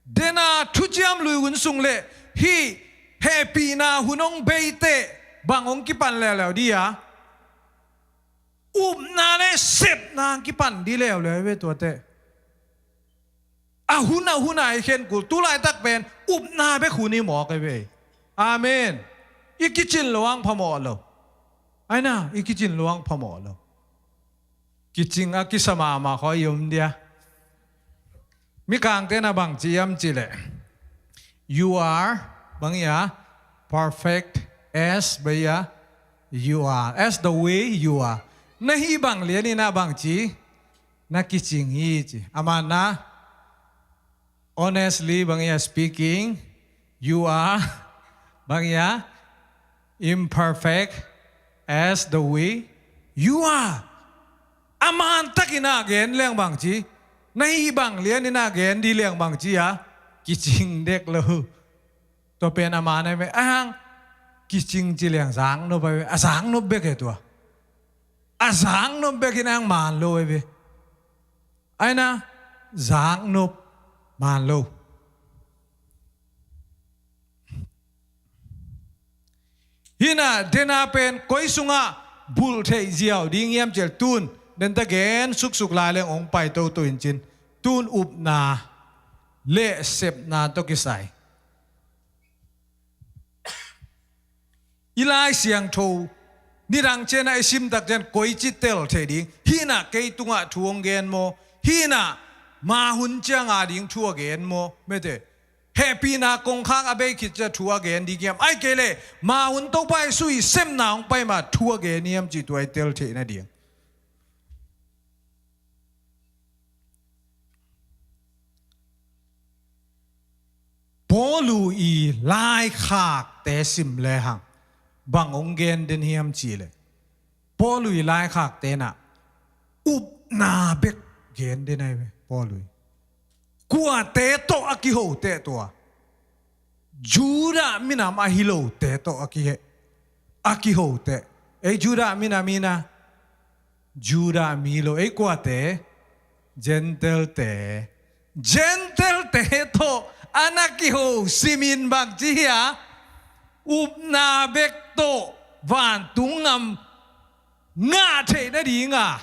Dena Thuciam Lui hun sung le hih hehpihna hun hong beite bang hong kipan leuleu di a, upna le sepna hong kipan di leuleu ve tuate. A hun a hun a i khen kul. Tu laitak pen upna bek hun hi mawk ai ve. Amen. I kicin lo ang phamawh lo. Ai na, i kicin lo ang phamawh lo. Kicing a kisa mahmah khawi om dia. Mikangte na bangci hiam cih leh, you are, bang ia, perfect as bang ia, you are, as the way you are. Na hih bang lian in ah bangci, na kicing hi ci. Aman ah, honestly, bang ia speaking, you are, bang ia, imperfect as the way you are. Aman takin ah gen leng bangci, na hih bang lian in ah gen di leng bangci a, kicing dek lo. Tua pen aman ah ve, a hang kicing ci leng zaknop a ve, a zaknop bek e tua. A zaknop bek in a hang man lo a ve. Ai na, zaknop man lo. Hih na, dena pen koi sungah bulh theih ziau ding hiam cih leh tun, denta gen suksuk lai leng hong pai toto in cin. Tun upna le sepna tawh kisai. I Lai Siangtho nidang ciang a i sim tak ciang koici tel thei ding? Hih na kei tungah thu hong gen maw? Hih na ma hun ciang a ding thu a gen maw? Mete, hehpihna kongkhak a bei khit ciang thu a gen ding hiam? Ai kei leh ma hun Topa Jesuh i sepna hong pai ma thu a gen hiam cih tua i tel theih nading. Paulu i laikhakte sim lehang bang hong gen den hiam cih leh, Paulu i laikhakte na upna bek gen den ahi ve. Paulu i kuate tawh a kiho teh tua, Judah minam ahi lote tawh a kihe, a kiho teh. Ei Judah minam i na, Judah mi lo, ei kuate, Gentile-te. Gentile-te tawh a na kiho simin bangci hia, upna bek tawh vantung ngam ngah theih nading a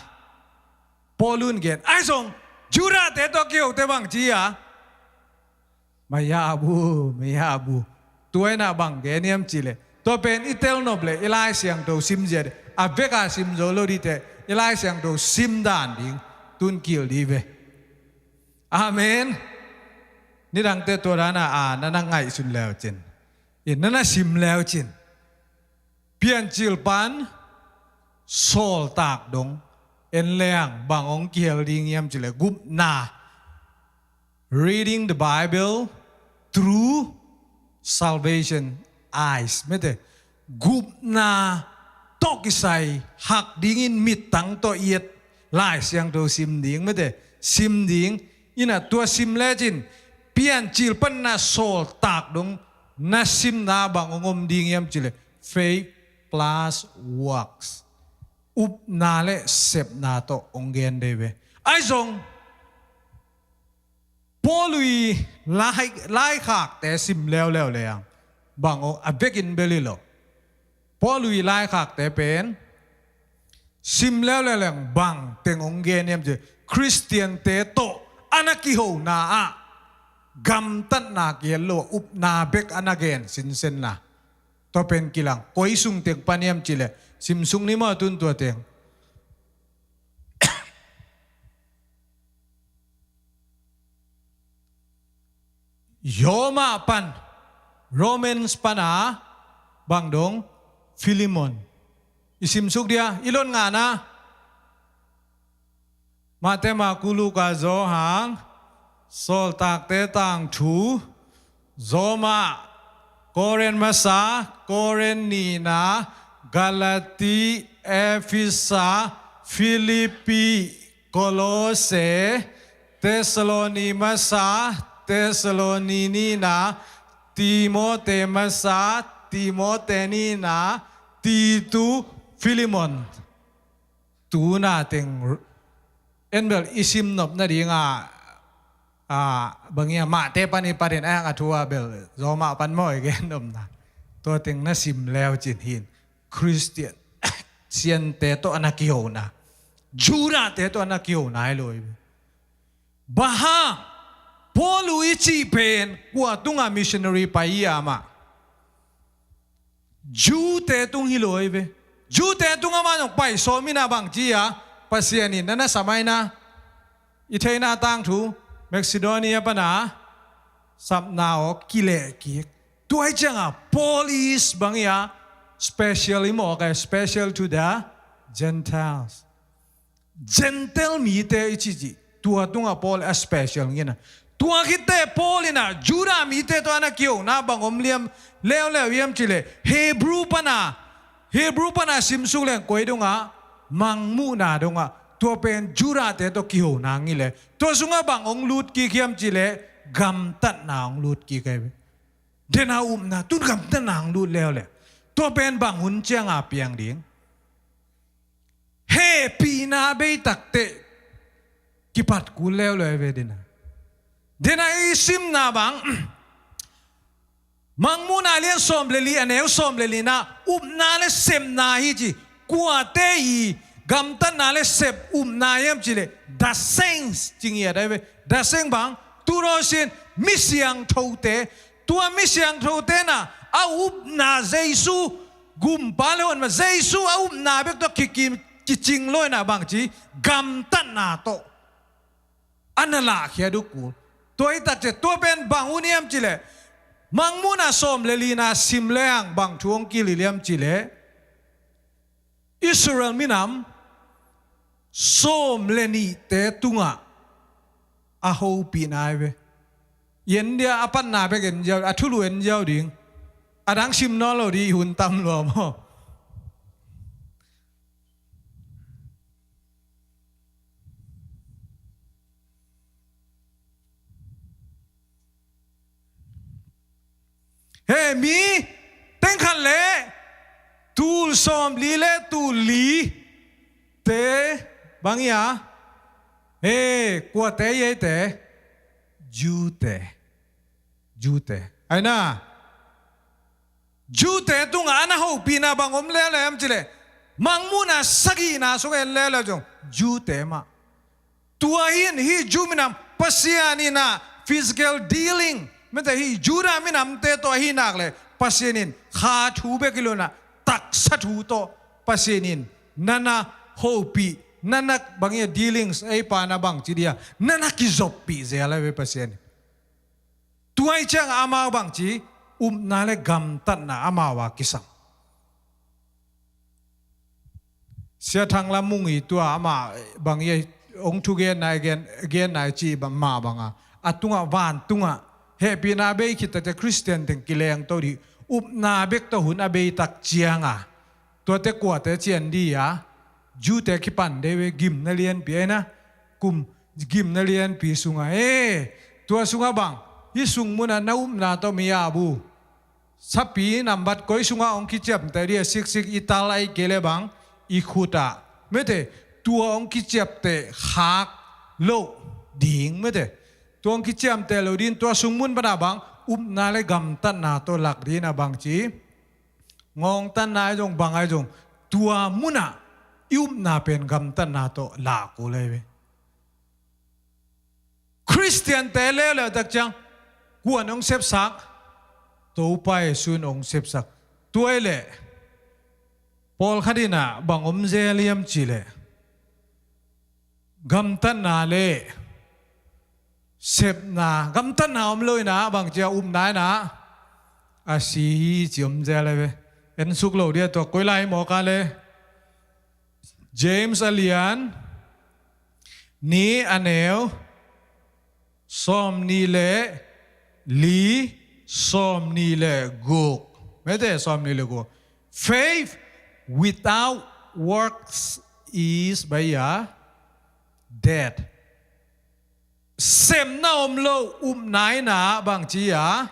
Paulu in gen. Ai zong Judah-te tawh a kihote bangci hia, maya bu, maya bu. Tua in ah bang gen hiam cih leh, tua pen i tel nop leh i Lai Siangtho sim zia dih, a vek a sim zo lo dih teh, i Lai Siangtho sim dan ding tun kil dih ve. Amen. Nidangte tua dan a, a, na na ngaihsun leu cin, i na na sim leu cin, Piancil pan Sawltak dong en leng bang hong kihel ding hiam cih leh gupna, reading the Bible through salvation eyes. Mete, gupna tawh kisai hak dingin mittang tawh i et Lai Siangtho sim ding, mete, sim ding. Ina tua sim lecin Piancil pan na Sawltak dong na simna bang hong om ding hiam cih leh faith plus works. Upna le sepna tawh hong gen dei ve. Ai zong Paulu i lai, laikhakte sim leuleu leng bang hong, a vekin bel hi lo. Paulu i laikhakte pen sim leuleu leng bang teng hong gen hiam cih leh, Khristiante tawh a na kihona ah gamtatna kihel lo, upna bek a na gen sinsenna. Tua pen kilang, koi sung teng pan hiam cih leh, sim suk ni maw tun tua teng. Roma pan, Romans pan a bang dong, Philemon. I sim suk dia, i lon ngana. Mate, Maku, Luka, Johan, Sawltakte Tangthu, Roma, Korin masa, Korin nihna, Galati, Efesa, Filipi, Kolose, Tesaloni masa, Tesaloni nihna, Timote masa, Timote nihna, Titu, Filemon. Tuna teng en bel i sim nop nading a, a, bang ia Mate pan i parin a hang a thu a bel Roma pan maw i gen nopna. Tua teng na sim leu cin hin Khristian, Khristiante tawh a na kihona, Judahte tawh a na kihona hi lo hi. Bang hang, Paulu i cih pen kua tunga missionary pai hi a mah? Jewte tung hi lo hi ve. Jewte tung a mah zong pai sawm in a bang ci a, Pasian in na na sam a hi na. I theihna tangthu, Macedonia pan a sapna aw kileh kik. Tua hi ciang a Paul is bang hi a, special i mawk a, special to the Gentiles. Gentile mite i cih cih tua tungah Paul a special ngina. Tua khitte Paul inah Judah mite tawh a na kihona bang om liam leuleu hiam cihleh Hebrew pana, Hebrew pana simsuk leng koi dongah, Mangmuhna dongah tua pen Judah-te tawh kihona ngileh tua sungah bang hong lut kik hiam cihleh gamtatna hong lut kik ahi ve. Dena upna tun gamtatna hong lut leuleu. Tua pen bang hun cianga piang ding? Hehpihna beitakte kipat kul leuleu ve dena. Dena i simna bang Mangmuhna lian sawm le li a neu sawm le lina upna le sepna hi ci. Kuate i gamtatna le sep upna hiam cihleh the saints ci ngiat ahi ve. The saints bang tu ro sin misiangthote. Tua misiangthote na a upna Jesu gumpa le honma Jesu a upna bek tawh kikim kicing lo ina bangci gamtatna tawh a na lahkhia duk kul. Tua hi takciah tua pen bang hun hiam cihleh Mangmuhna sawm le lina sim leng bang thu hong kihilh hiam cihleh Israel minam sawm le nihte tungah a hopihna ahi ve. En dia a patna bek en ziau, a thulu en ziau ding. A dang sim nawn lo ding, i hun tam lua maw? He mi teng khat le tul sawmli le tul li te bang ia, he kuate ia te, Jew-te, Jew-te aina. Jew-te tungah a na hopihna bang om leuleu hiam cihleh Mangmuhna sagihna sung en leuleu zong Jew-te mah. Tua hi in hih Jew minam Pasian inah physical dealing mete hih Judah minamte tawh ahi nak leh Pasian in kha thu bek hi lo inah taksa thu tawh Pasian in na na hopih, na na bang ia dealings ei pa na bangci dia na na kizoppih zel ahi ve Pasian in. Tua hi ciang amau bangci upna le gamtatna amau a kisam. Sia Thang Lam Mung i tua amah bang ia hong thugenna i gen, genna i cih mah banga a tungah vantungah hehpihna bei khit takte Khristian teng kilengto dih upna bek tawh hun a beitak cianga tuate kuate cian dih a Jew-te kipan dei ve gimna lianpi aina. Kum gimna lianpi sungah e tua sungah bang hih sung munah na upna tawh mi a bu sapi nambat koi sungah hong kiciamteh dih a siksik i tal ahi kei le bang i khutah mete tua hong kiciamteh khak loh ding mete tua hong kiciamteh loh ding tua sung mun panah bang upna le gamtatna tawh lak ding a bangci ngawngtatna ahi zong bang ahi zong tua munah i upna pen gamtatna tawh lak uh lei ve. Khristiante leuleu tak ciang kuan hong sepsak, Topa Jesu in hong sepsak. Tua hi leh pawlkhat inah bang om zel hiam cihleh gamtatna le sepna, gamtatna om lo inah bangci a upna inah a si hi ci om zel ahi ve. En suk lo dih a tua koi lai mawk a le James a lian nih a neu sawmnih le li, sawmnih le guk. Mete sawmnih le guk. Faith without works is bang ia dead. Sepna om lo upna inah bangci a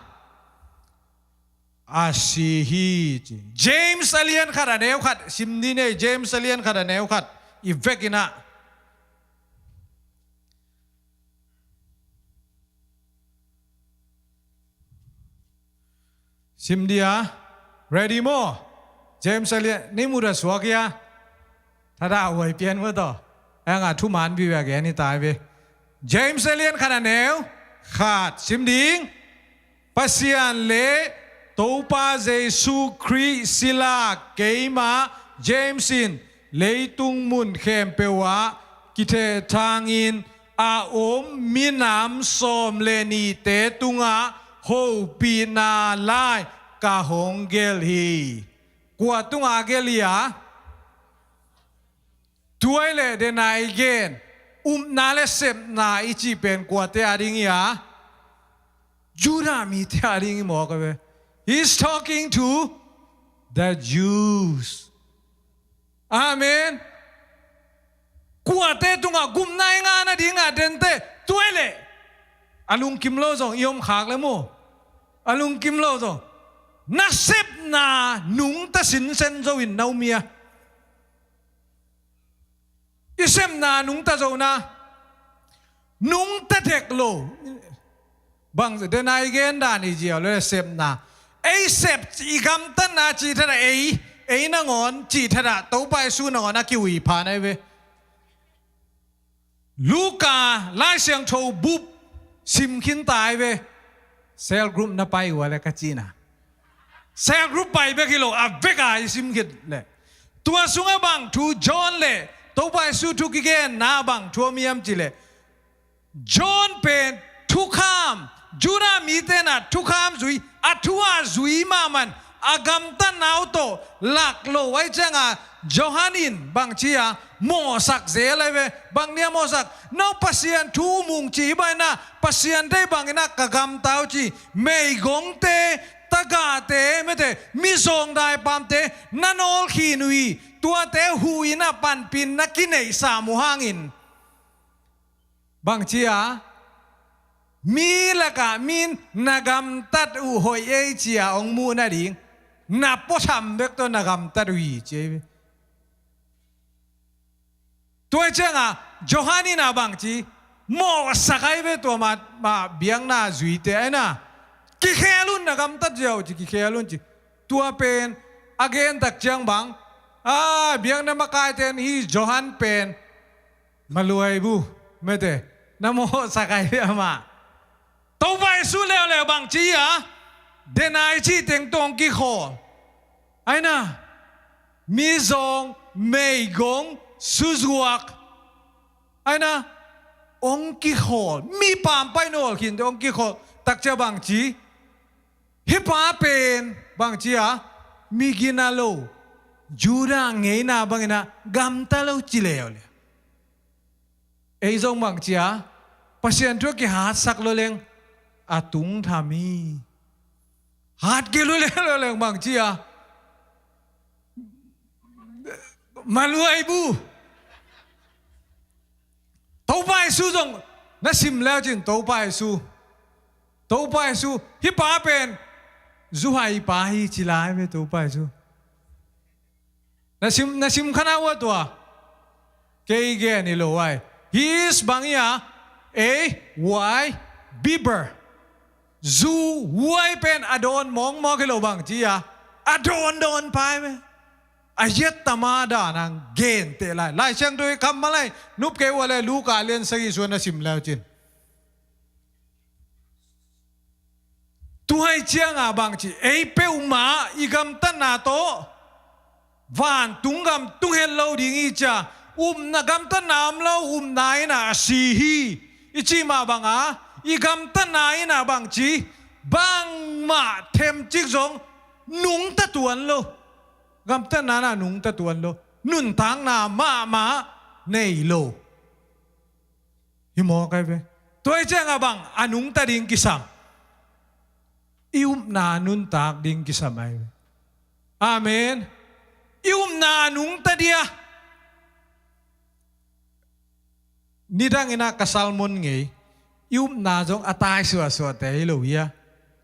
a si hi ci. James a lian khat a neu khat sim ni nei, James a lian khat a neu khat i vek inah sim dia. Ready maw? James a lian ni muda suak ia. Thadah huai pian maw tawh. Anga thuman bibiak ia ni tai ve. James a lian khat a neu khat sim ding. Pasian le Topa Jesu Khrih sila keimah James in leitung mun khempeuh ah kithehthangin a om minam sawm le nihte tungah hopihna lai ka hong gelh hi. Kua tungah a gelh hi a? Tua ahih leh dena i gen upna le sepna i cih pen kuate ading hi a? Judah mite ading hi mawk a ve. He's talking to the Jews. Amen. Kuate tungah gupna i ngah nadingah dente, tua ahih leh a lungkim lo zong i om khak le maw. A lungkim lo zong nasepna nungta sinsen zo in na um hi a. I sepna nungta zo na, nungta dek lo. Bang dena i gen dan i ziau le sepna. Ei sep i gamtatna cih thatah ei, ei nangawn cih thatah Topa Jesu nangawn a kiui pha na hi ve. Luka Lai Siangtho bup sim khin ta hi ve. Cell group na pai uh a le ka cihna. Cell group pai bek hi lo, a vek a i sim khit leh. Tua sungah bang thu John le Topa Jesu thu kigenna bang thu om hiam cih leh, John pen thukham, Judah mite na thukham zui, a thu a zui mahmah in a gamtatna uh tawh lak lo ahih ciangah Johan in bangci a mawhsak zel ahi ve. Bang nia mawhsak? No Pasian thu um ung ci hi bang in ah, Pasian deih bangin ah ka gamta uh ci. Meigongte, tagahte, mete, mizawng daipamte na nawlkhin uh hi. Tuate huh in ah panpihna kineihsa uh hangin, bangci a, mi lakah mi in na gamtat uh hoih ei ci a hong muh nading, na puatham bek tawh na gamtat uh hi ci ei ve. Tua ciangah Johan in ah bangci, mawhsak ahi ve tua mah, mah biakna zuite ahi na. Kikhel un, na gamtat ziau ci, kikhel un ci. Tua pen a gen tak ciang bang, a, biakna makaite in hih Johan pen maluai bu, mete, na mawhsak ahi ve amah. Topa Jesu leuleu bangci a, dena i cih teng tawh hong kikhawl. Ahi na, mizawng, meigong, suzuak. Ahi na, hong kikhawl. Mi pampai nawlkhinte hong kikhawl. Tak ciang bangci, hih pa pen bangci a, migina lo, Judah ngeina bangin ah gamta lo ci leuleu. Ei zong bangci a, Pasian thu a kihatsak lo leng a tungtham hi. Hat kei lo leng, lo leng bangci a, maluai bu. Topa Jesu zong na sim leu cin, Topa Jesu, Topa Jesu, hih pa pen zuhai pa hi ci lai ve Topa Jesu. Na sim, na sim kha na uh a tua? Kei gen hi lo ai. His bang hi a, A Y, Bieber. Zu Y pen a dawn mawkmawk hi lo, bangci a, a dawndawn pa hi ve. A hiat tama dan a hong genteh lai. Lai Siangtho i kammal ahi, nop kei uh a le Luka lian sagih sung na sim leu cin. Tua ahih ciangah bangci, ei peuhmah i gamtatna tawh vantung gam tung het lo ding hi ci a, upna, gamtatna om lo, upna in ah a si hi i cih mah bangah, i gamtatna in ah bangci, bangmah themcik zong nungta tuan lo. Gamtatna in ah nungta tuan lo. Nuntakna mahmah nei lo. Hi mawk ahi ve. Tua ahih ciangah bang a nungta ding kisam? I upna nuntak ding kisam ahi ve. Amen. I upna a nungta dia. Nidang in ah ka sermon ngei, i upna zong a tai suahsuahte hi lo hi a.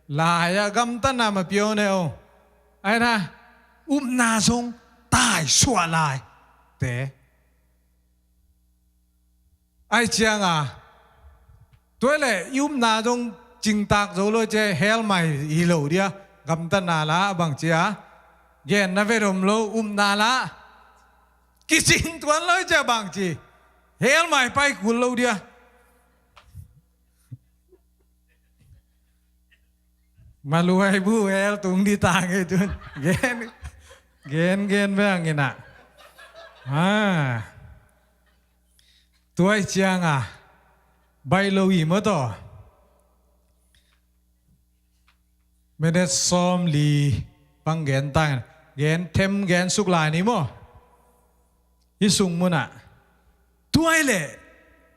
Lai-ah gamtatna mah piau ne aw. Ahi na, upna zong tai suah laite. Ahih ciangah, tua leh i upna zong cingtak zo lo ci, hell mah hi lo dia, gamtatna lah bangci a, genna vet om lo, upna lah kicing tuan lo ci a bangci, hell mah hi pai kul lo dia. Maluai bu hell tung di ta ngei tun. Gen, gen, gen bang in ah. Ha. Tua ahih ciangah, baih lo hi maw taw. Minute sawmli bang gen ta ngei. gen them gen suk lai ni maw? Hih sung munah tua hi leh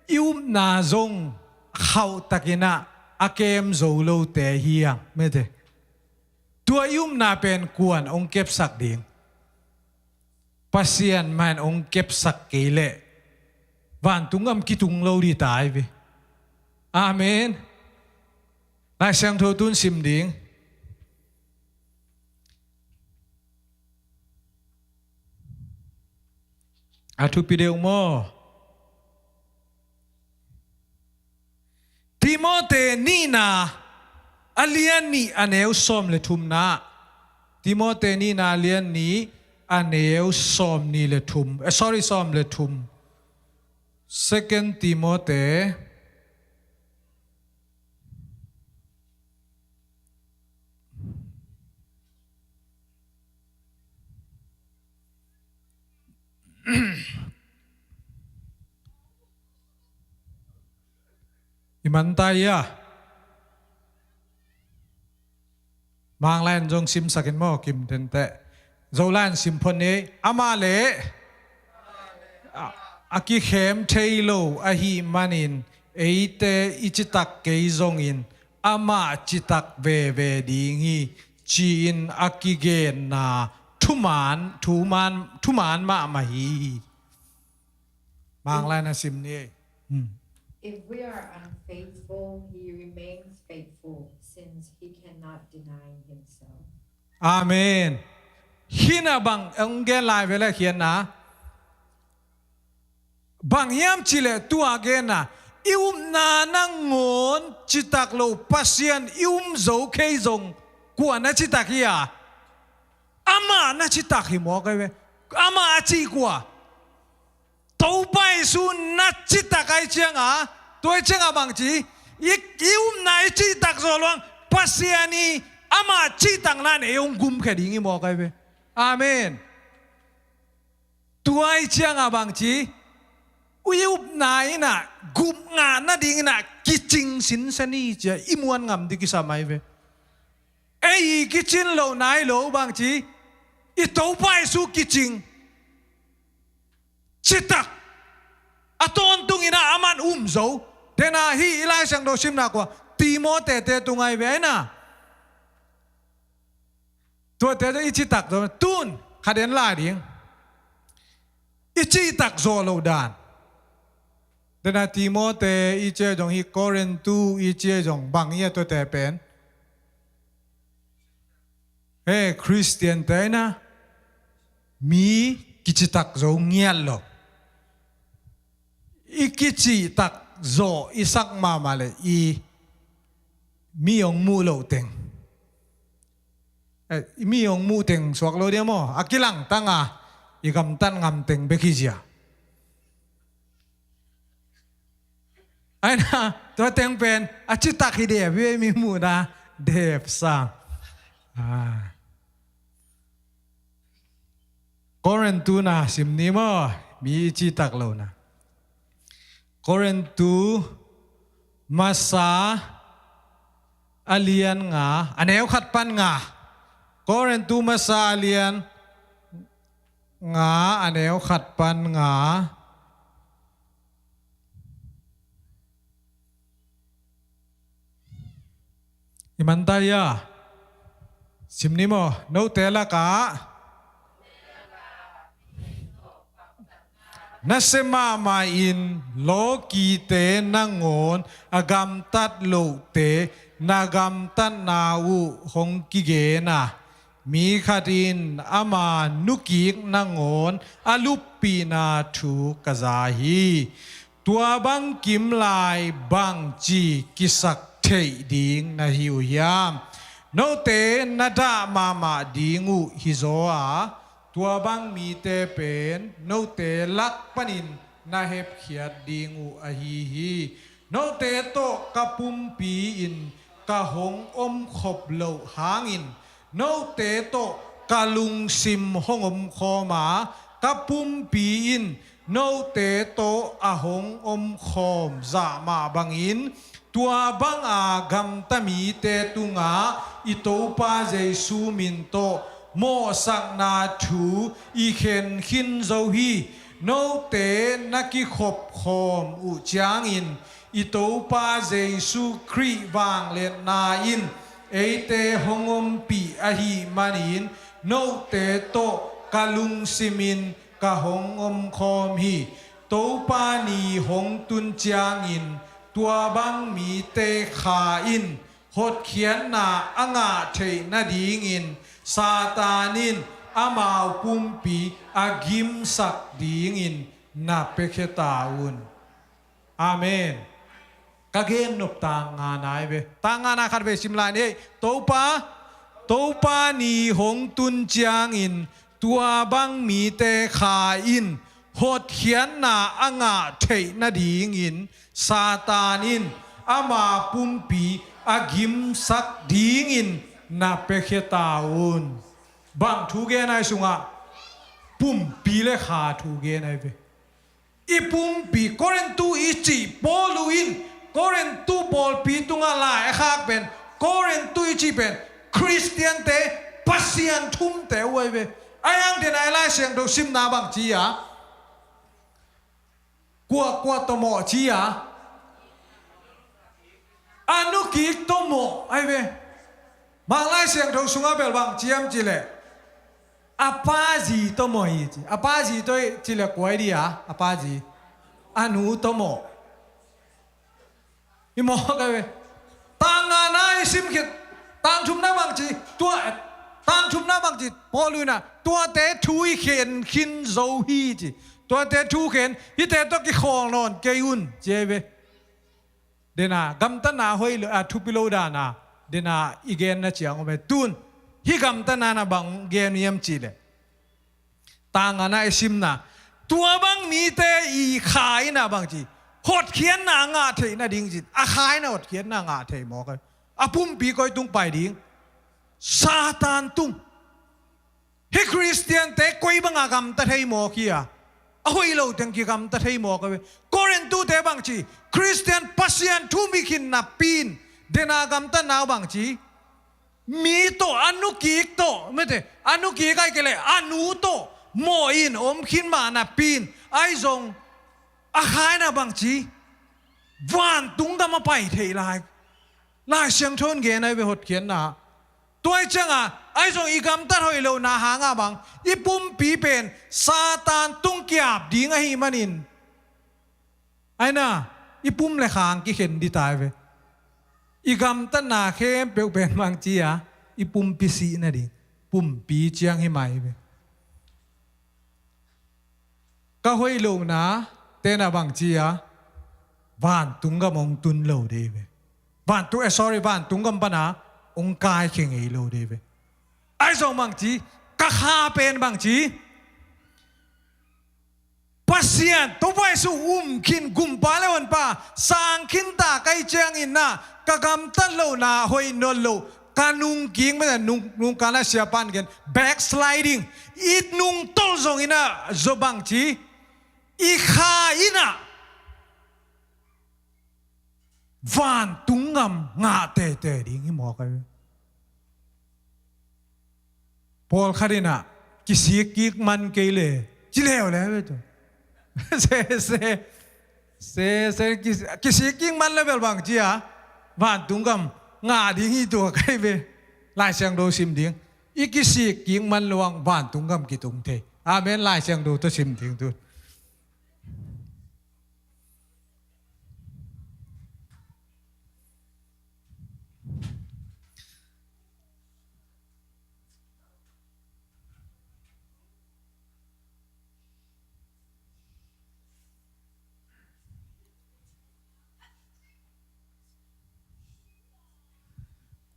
i upna zong khauhtakinah a kem zo lote hi hang mete. Tua i upna pen kuan hong kepsak ding? Pasian mah in hong kepsak kei leh vantung gam kitung lo ding ta hi ve. Amen. Lai Siangtho tun sim ding. A thupi deuh maw? Timote nihna a lian nih a neu sawm le thumna. Timote nihna a lian nih a neu sawm nih le thum. Eh, sorry, sawm le thum. Second Timote. I man ta hia? Manglai in zong simsak in maw, kim tenteh. Zolai in sim phot ni. Amah leh a, a kikhem thei lo ahih manin eite i citak kei zongin amah citak veve ding hi, ci-in a kigenna thuman, thuman, thuman mahmah hi. Manglai na sim ni. Hmm. If we are unfaithful, he remains faithful, since he cannot deny himself. Amen. Hih na bang, eh, hong gen lai ve le khian na. Bang hiam cih leh tua gen na, i upna nangawn citak lo Pasian i um zo kei zong kua na citak hi a? Amah na citak hi mawk ai ve. Amah a cih kua? Topa Jesu na citak ai cianga, tua ai cianga bang ci? I, i upna i cihtak zawh luang Pasian i amah cihtakna in ei hong gumkhia ding hi mawk ai ve. Amen. Tua ai cianga bang ci? I upna innah gupngah nadinginah kicing sinsen hi cia i muan ngam ding kisam ai ve. Ei i kicin loh nai lo bang ci? I Topa Jesu kicing. Citak. A tawntunginah aman um zo. Tena hih i Lai Siangtho simna kua Timote te tung ai ve aina. Tuate i citak zo. Tun khat en lai ding. I citak zo lo dan. Tena Timote i cia zong hi Korintu i cia zong bang i a tuate pen. He, Khristian te na mi kicitak zo ngiat lo. I kicitak zo i sak mahmah le i mi hong muh loh teng. Eh, i mi hong muh teng suak lo dia maw? A kilangtanga i gamtat ngam teng bek hi zia. Aina, tua teng pen a citak hi dep hi mi muhna dep sang. Ah. Korintu na sim ni maw, mi citak lo na. Korintu masa a lian nga, a neu khat pan nga. Korintu masa a lian nga, a neu khat pan nga. I man ta hia? Sim ni maw? Note lakah nasia mahmah in lawkite nangawn a gamtat lohte na gamtatna uh hong kigen a, mi khat in ama nukik nangawn a luppihna thu ka za hi. Tua bang kimlai bangci kisak theih ding na hi uh hiam? Note na dah mahmah ding uh hizaw a, tua bang mite pen note lak panin na hepkhiat ding uh ahi hi. Note tawh ka pumpi in ka hong omkhop loh hangin, note tawh ka lungsim hong omkhawm a, ka pumpi in note tawh a hong omkhawm zah mah bangin, tua banga gamta mite tungah i Topa Jesu min tawh mawhsakna thu i khen khin zo hi. Note na kikhop khawm uh ciangin i Topa Jesu Khrih vangliatna in eite hong ompih ahih manin note tawh ka lungsimin ka hong omkhawm hi. Topa ni hong tun ciangin tua bang mite kha in hotkhiatna a ngah theih nadingin Satan in amau pumpi a gimsak dingin na piakhia ta un. Amen. Ka gennop tangngana hi ve. Tangngana khat vei sim lai ni. Topa, Topa ni hong tun ciangin tua bang mite kha in hotkhiatna a ngah theih nadingin Satan in ama pumpi a gimsak dingin na piakhia ta un. Bang thu gen ai sungah pumpi le kha thu gen ai ve. I pumpi, Korintu i cih Paul in Korintu pawlpi tungah lai a khak pen, Korintu i cih pen Khristiante, Pasian thumte uh ai ve. Ai ang den ai Lai Siangtho simna bang ci a, kuahkuah tawh mawh ci a, a nukik tawh mawh ai ve. Mang Lai Siangtho sungah bel bang ciam cileh a pazi tawh mawh hi ci. A pazi tawh cileh kuai di a, a pazi a nu tawh mawh. I mawh ka ve. Tangngana i sim khit, tangthumna bang ci, tua, tangthumna bang ci, Paul in a, tuate thu i khen khin zo hi ci. Tuate thu khen, hihte tawh kikhawl nawn kei un ci ai ve. Dena gamtatna hoih lo, a, thupi lo dana dena i genna ciang om e. Tun hih gamtatna na bang gen hiam cileh, tangngana i simna, tua bang mite i kha in a bang ci, hotkhiatna a ngah theih nading ci. A kha in a hotkhiatna a ngah thei mawk a, a pumpi koi tung pai ding? Satan tung. Hih Khristiante koi banga gamta thei mawk hi a, a hoih lo teng kigamta thei mawk a ve. Korintute bang ci, Khristian Pasian thu mi khin napi in dena gamtatna uh bang ci, mi tawh, a nukik tawh, mete, a nukik ai kei leh a nu tawh mawh in om khin mah napi in, ai zong a kha in a bang ci, vantung gam a pai theih lai. Lai Siangtho in gen ai ve hotkhiatna. Tua i cianga ai zong i gamtat hoih lohna hanga bang, i pumpi pen Satan tung kiap ding ahih manin, ai na, i pum le khang kikhen di tai ve. I gamtatna khempeuh pen bang ci a, i pumpi sih nading, pumpi ciang hi mai ve. Ka hoih lohna tena bang ci a, vantung gam hong tun lo dei ve. Vantung, eh, sorry, vantung gam pana hong kaikhia ngei lo dei ve. Ai zong bang ci, ka kha pen bang ci, Pasian Topa Jesu um khin, gumpa le honpa sang khin ta ka hih ciangin na, ka gamtat lohna hoih nawn lo, ka nungkik mah, nung, nungkana siapan gen backsliding. I nungtolh zongin a, zaw bang ci, i kha in a vantung gam ngah teitei ding hi mawk a. Pawlkhat in a, kisik kik man kei le, ci leuleu ve tu. Se, se, se, se, kis-, kisik kik man le bel bang ci a, vantung gam ngah ding hi tua kai ve. Lai Siangtho sim ding. I kisik kik man luang vantung gam kitung thei. Amen. Lai Siangtho tawh sim ding tu.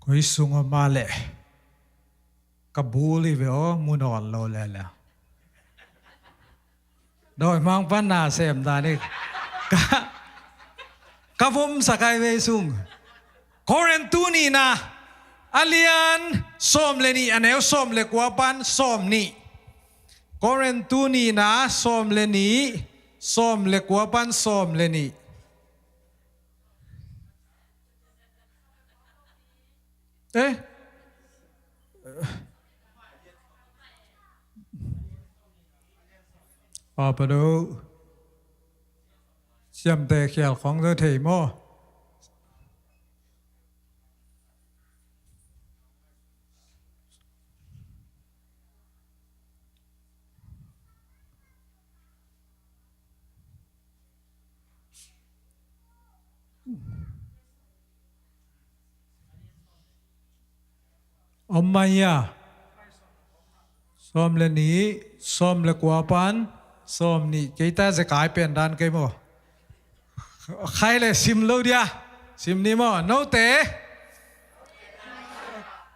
Koi sung a mah leh ka bul hi ve aw, mu nawn lo lele. Dawimangpa na sem dan hi. Ka, ka vomsak ai vei sung. Korintu nihna, a lian sawm le nih, a neu sawm le kua pan sawm nih. Korintu nihna sawm le nih, sawm le kua pan sawm le nih. Eh? Papa do. Siamte khial khong zo thei maw? Om mah ia. Sawm le nih, sawm le kua pan sawm nih. Kei ta zekai pen dan kei maw? Khai le sim lo dia. Sim ni maw? Note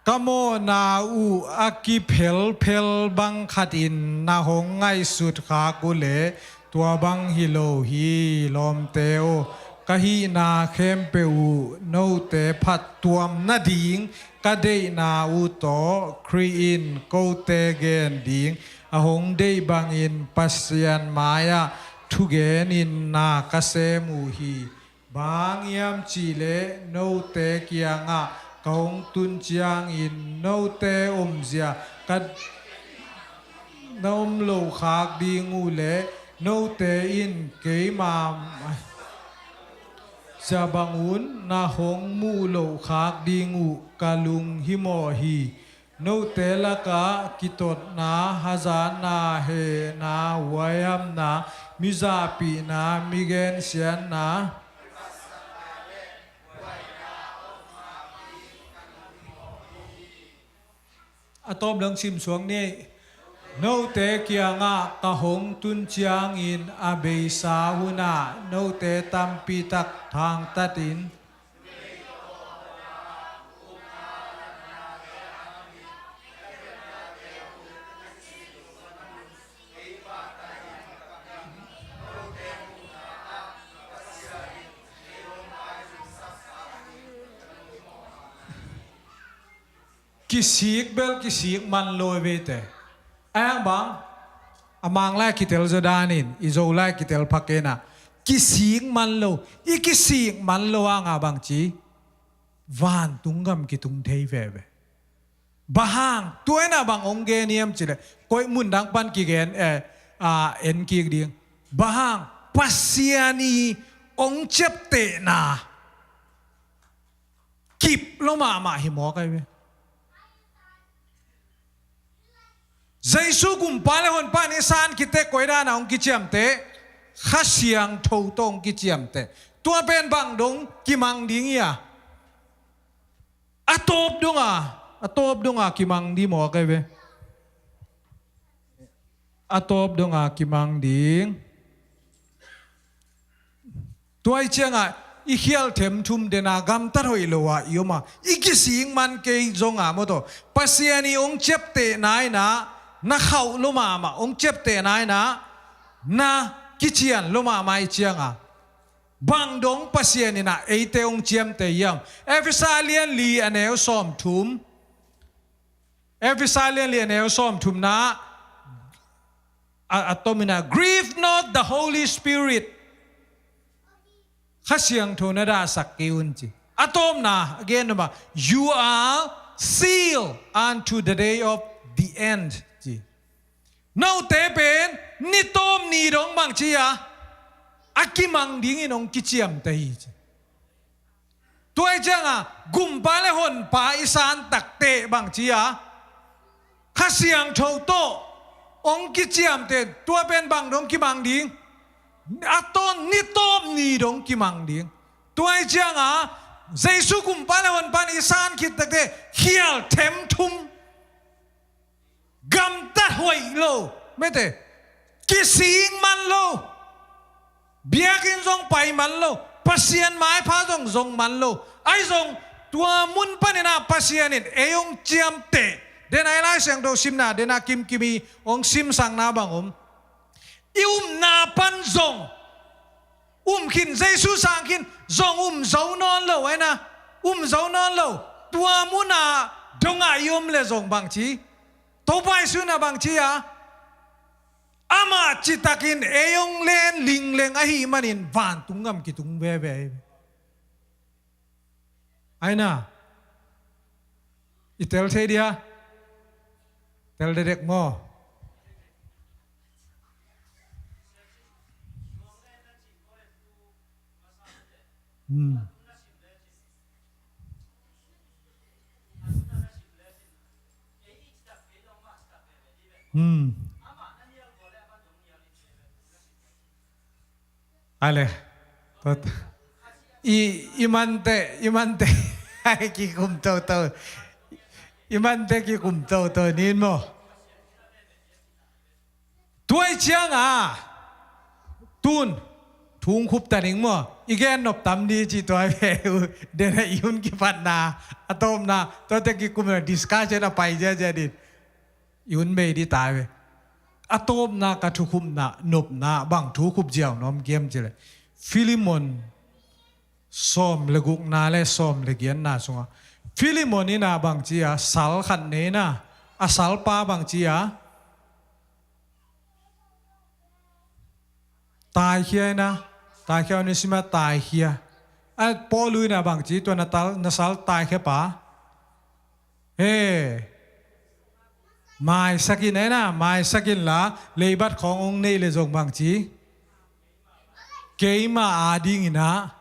ka mawhna uh a kiphelphel bang khatin na hong ngaihsut khak uh leh tua bang hi lo hi, lawmte aw. Ka hihna khempeuh uh note phattuam nading ka deihna uh tawh Khrih in kote gen ding a hong deih bangin Pasian mai-ah thugenin na ka sem uh hi. Bang hang hiam cih leh note kiangah ka hong tun ciangin note omzia ka na om loh khak ding uh leh note in keima zia bangun na hong muh loh khak ding uh ka lunghimawh hi. Note lakah kitotna, hazatna, hehna, huaihamna, mizahpihna, migensiatna, a tawp dong simsuak ni. Note kiangah ka hong tun ciangin a beisa hunah note tampitak thangtatin kisik bel kisik man lo hi ve te. A hang bang a Mang lai kitel zaw danin i Zo lai kitel pha kei na. Kisik man lo, i kisik man lo hangah bang ci vantung gam kitung thei veve. Bang hang tua inah bang hong gen hiam cih leh koih mundang pan kigen, eh, ah, en kik ding. Bang hang Pasian i hong ciaptehna kip lo mahmah hi mawk ahi ve. Jesu gumpa le honpa in i san khit teh koi dan a hong kiciamteh? Kha Siangtho tawh hong kiciamteh. Tua pen bang dong kimang ding hi a? A tawp dong a, a tawp dong a kimang ding mawk ahi ve. A tawp dong a kimang ding. Tua ahih ciangah i khial themthum den a gamtat hoih lo ah i om a, i kisik man kei zongah maw tawh, Pasian i hong ciaptehna inah na khauh lo mahmah, hong ciaptehna inah na kician lo mahmah ahih ciangah bang dong Pasian inah eite hong ciamteh hiam? Efesa lian li a neu sawmthum. Efesa lian li a neu sawmthumna a, a tom inah, "Grieve not the Holy Spirit." Kha Siangtho na dahsak kei un ci. A tawpna a gen dong bang, "You are sealed unto the day of the end," ci. Note pen ni tawp ni dong bang ci a, a kimang dingin hong kiciamteh hi ci. Tua ahih ciangah gumpa le honpa i san tak teh bang ci a, Kha Siangtho tawh hong kiciamteh. Tua pen bang dong kimang ding? A tawp ni tawp ni dong kimang ding. Tua ahih ciangah Jesu gumpa le honpa in i san khit tak teh khial themthum, gamtat hoih lo, mete, kisik man lo, biakinn zong pai man lo, Pasian maipha zong zong man lo. Ahi zong tua mun panin ah Pasian in ei hong ciamteh. Den a i Lai Siangtho simna den a kimkim i hong simsakna bang om, i upna pan zong um khin, Jesu sang khin zong um zo nawn lo, aina um zo nawn lo. Tua mun a dong a i om le zong bang ci, Topa Jesu in ah bang ci a, amah citakin ei hong len lingleng ahih manin vantung gam kitung veve. Aina i tel thei dia, tel dedek maw? Hmm. Hmm. Ale. Tot. I, i mante, i mante. Ai, kikum toto. I mante kikum toto nin maw. Tua i cianga tun thung khup ta ning maw. I gen nop tam di ci tua ve u. Dena i hun kipatna, a tawpna, tuate kikumna discussion a pai ziazia din. I hun bei di ta ve. A tawpna ka thukhupna, nopna, bang thukhup ziau nuam kiam ci le. Filemon sawm le gukna le sawm le giatna sunga Filemon ina bang ci a, sal khat nei ina, a salpa bang ci a, taikhia ina, taikhia, Onesimas taikhia. A Paul ina bang ci, tua na tal, na sal taikhia pa. He. Maisak in ina, maisak inla, leibat khawng hong nei le zong bang ci. Keima ading ina.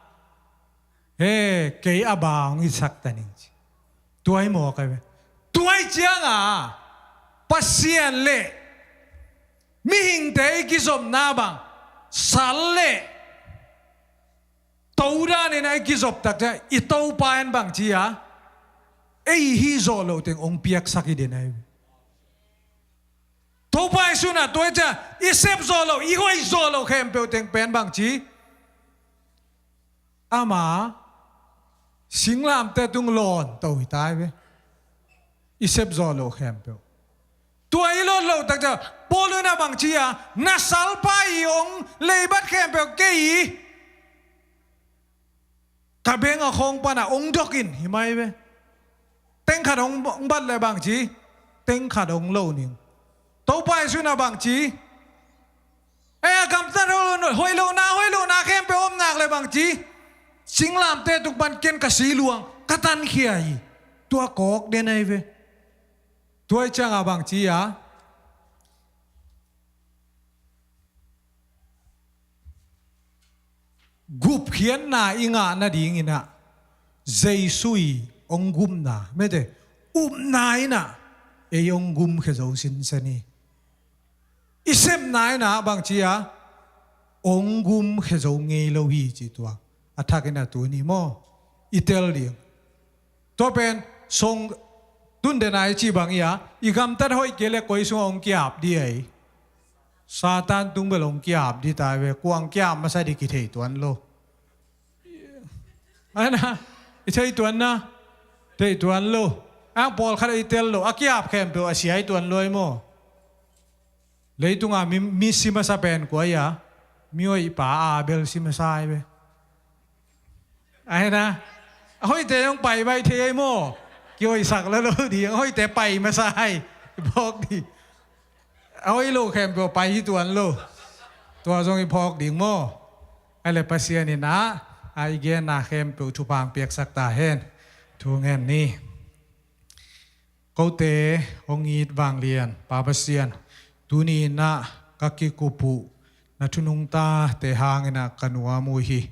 He, kei a ba hong hisak ta ning ci. Tua hi mawk ai ve. Tua i cianga Pasian le mihingte i kizopna bang, sal le to dan ina i kizop tak ciang, i Topa in bang ci a, ei i hih zawh loh teng hong piaksak i den ai ve. Topa i suna tua i ciang, i sep zawh loh, i hoih zawh loh khempeuh teng pen bang ci. Ama singlamte tung lawn to hi tai ve. I sep zawh loh khempeuh. Tua i lawn loh tak ciang, Paul ina bang ci a, na salpa i hong leibat khempeuh kei i ka beng a khawng pana hong dok in hi mai ve. Teng khat hong, hong bat le bang ci, teng khat hong lo ning. Topa i suna bang ci. E, a gamtat hoih lo, hoih lohna, hoih lohna khempeuh om nak le bang ci. Singlamte tung pan ken ka si luang, ka tankhia hi. Tua kawk den ai ve. Tua i cianga bang ci a, gupkhiatna i ngah nading ina, Jesu i hong gumna, mete, upna ina ei hong gumkhia zo sinsen hi. I sepna ina bang ci a, hong gumkhia zo ngei lo hi ci tua. A thak ina tuni maw i tel ding. Tua pen song tun dena i ci bang i a, i gamtat hoih kei le koi sunga hong kiap di ai. Satan tung bel hong kiap di ta ve, kua hong kiap masa di kithei tuan lo. Ana, i thei tuan na, thei tuan lo. Ang pawlkhat i tel lo, a kiap khempeuh a sia i tuan lo ai maw. Leitunga mi, mi si masa pen kua i a, mi hoih pa Abel si masa ai ve. Ai na, a hoihte hong pai baih thei ai maw. Kihoihsak lo lo ding, a hoihte pai masa ai. Bawk di. A hoih lo khempeuh pai hi tuan lo. Tua zong i phawk ding maw. Ai le Pasian ina, a i genna khempeuh thupha hong piaksak ta hen. Thu ngen ni. Kote hong it vanglian, Pa Pasian, tuni ina ka kikup uh, na thu nungtate hangina ka nuam uh hi.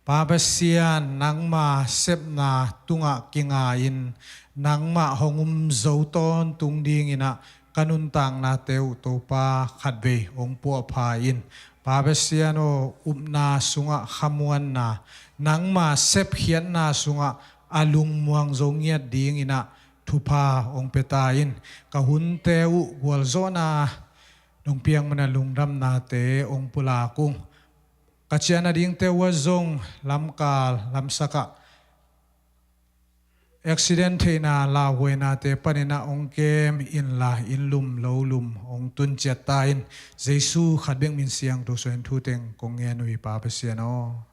Pa Pasian, nangma sepna tungah kinga-in, nangmah hong um zo tawntung dingina ka nuntaknate uh Topa khatvei hong puahpha in. Pa Pasian aw, upna sungah khamuanna, nangma sepkhiatna sungah a lungmuang zo ngiat dingina thupha hong pia ta in. Ka hunte uh gualzawhna nong piak mana lungdamnate hong pulak ung. Ka ciah nadingte uh ah zong lamkal lamsakah accident theihna lauhuainate paninah hong kem inla, inn lum lo lum hong tun ciat ta in. Jesu khat bek min siangtho suangin thu teng kong ngen uh hi, Pa Pasian aw.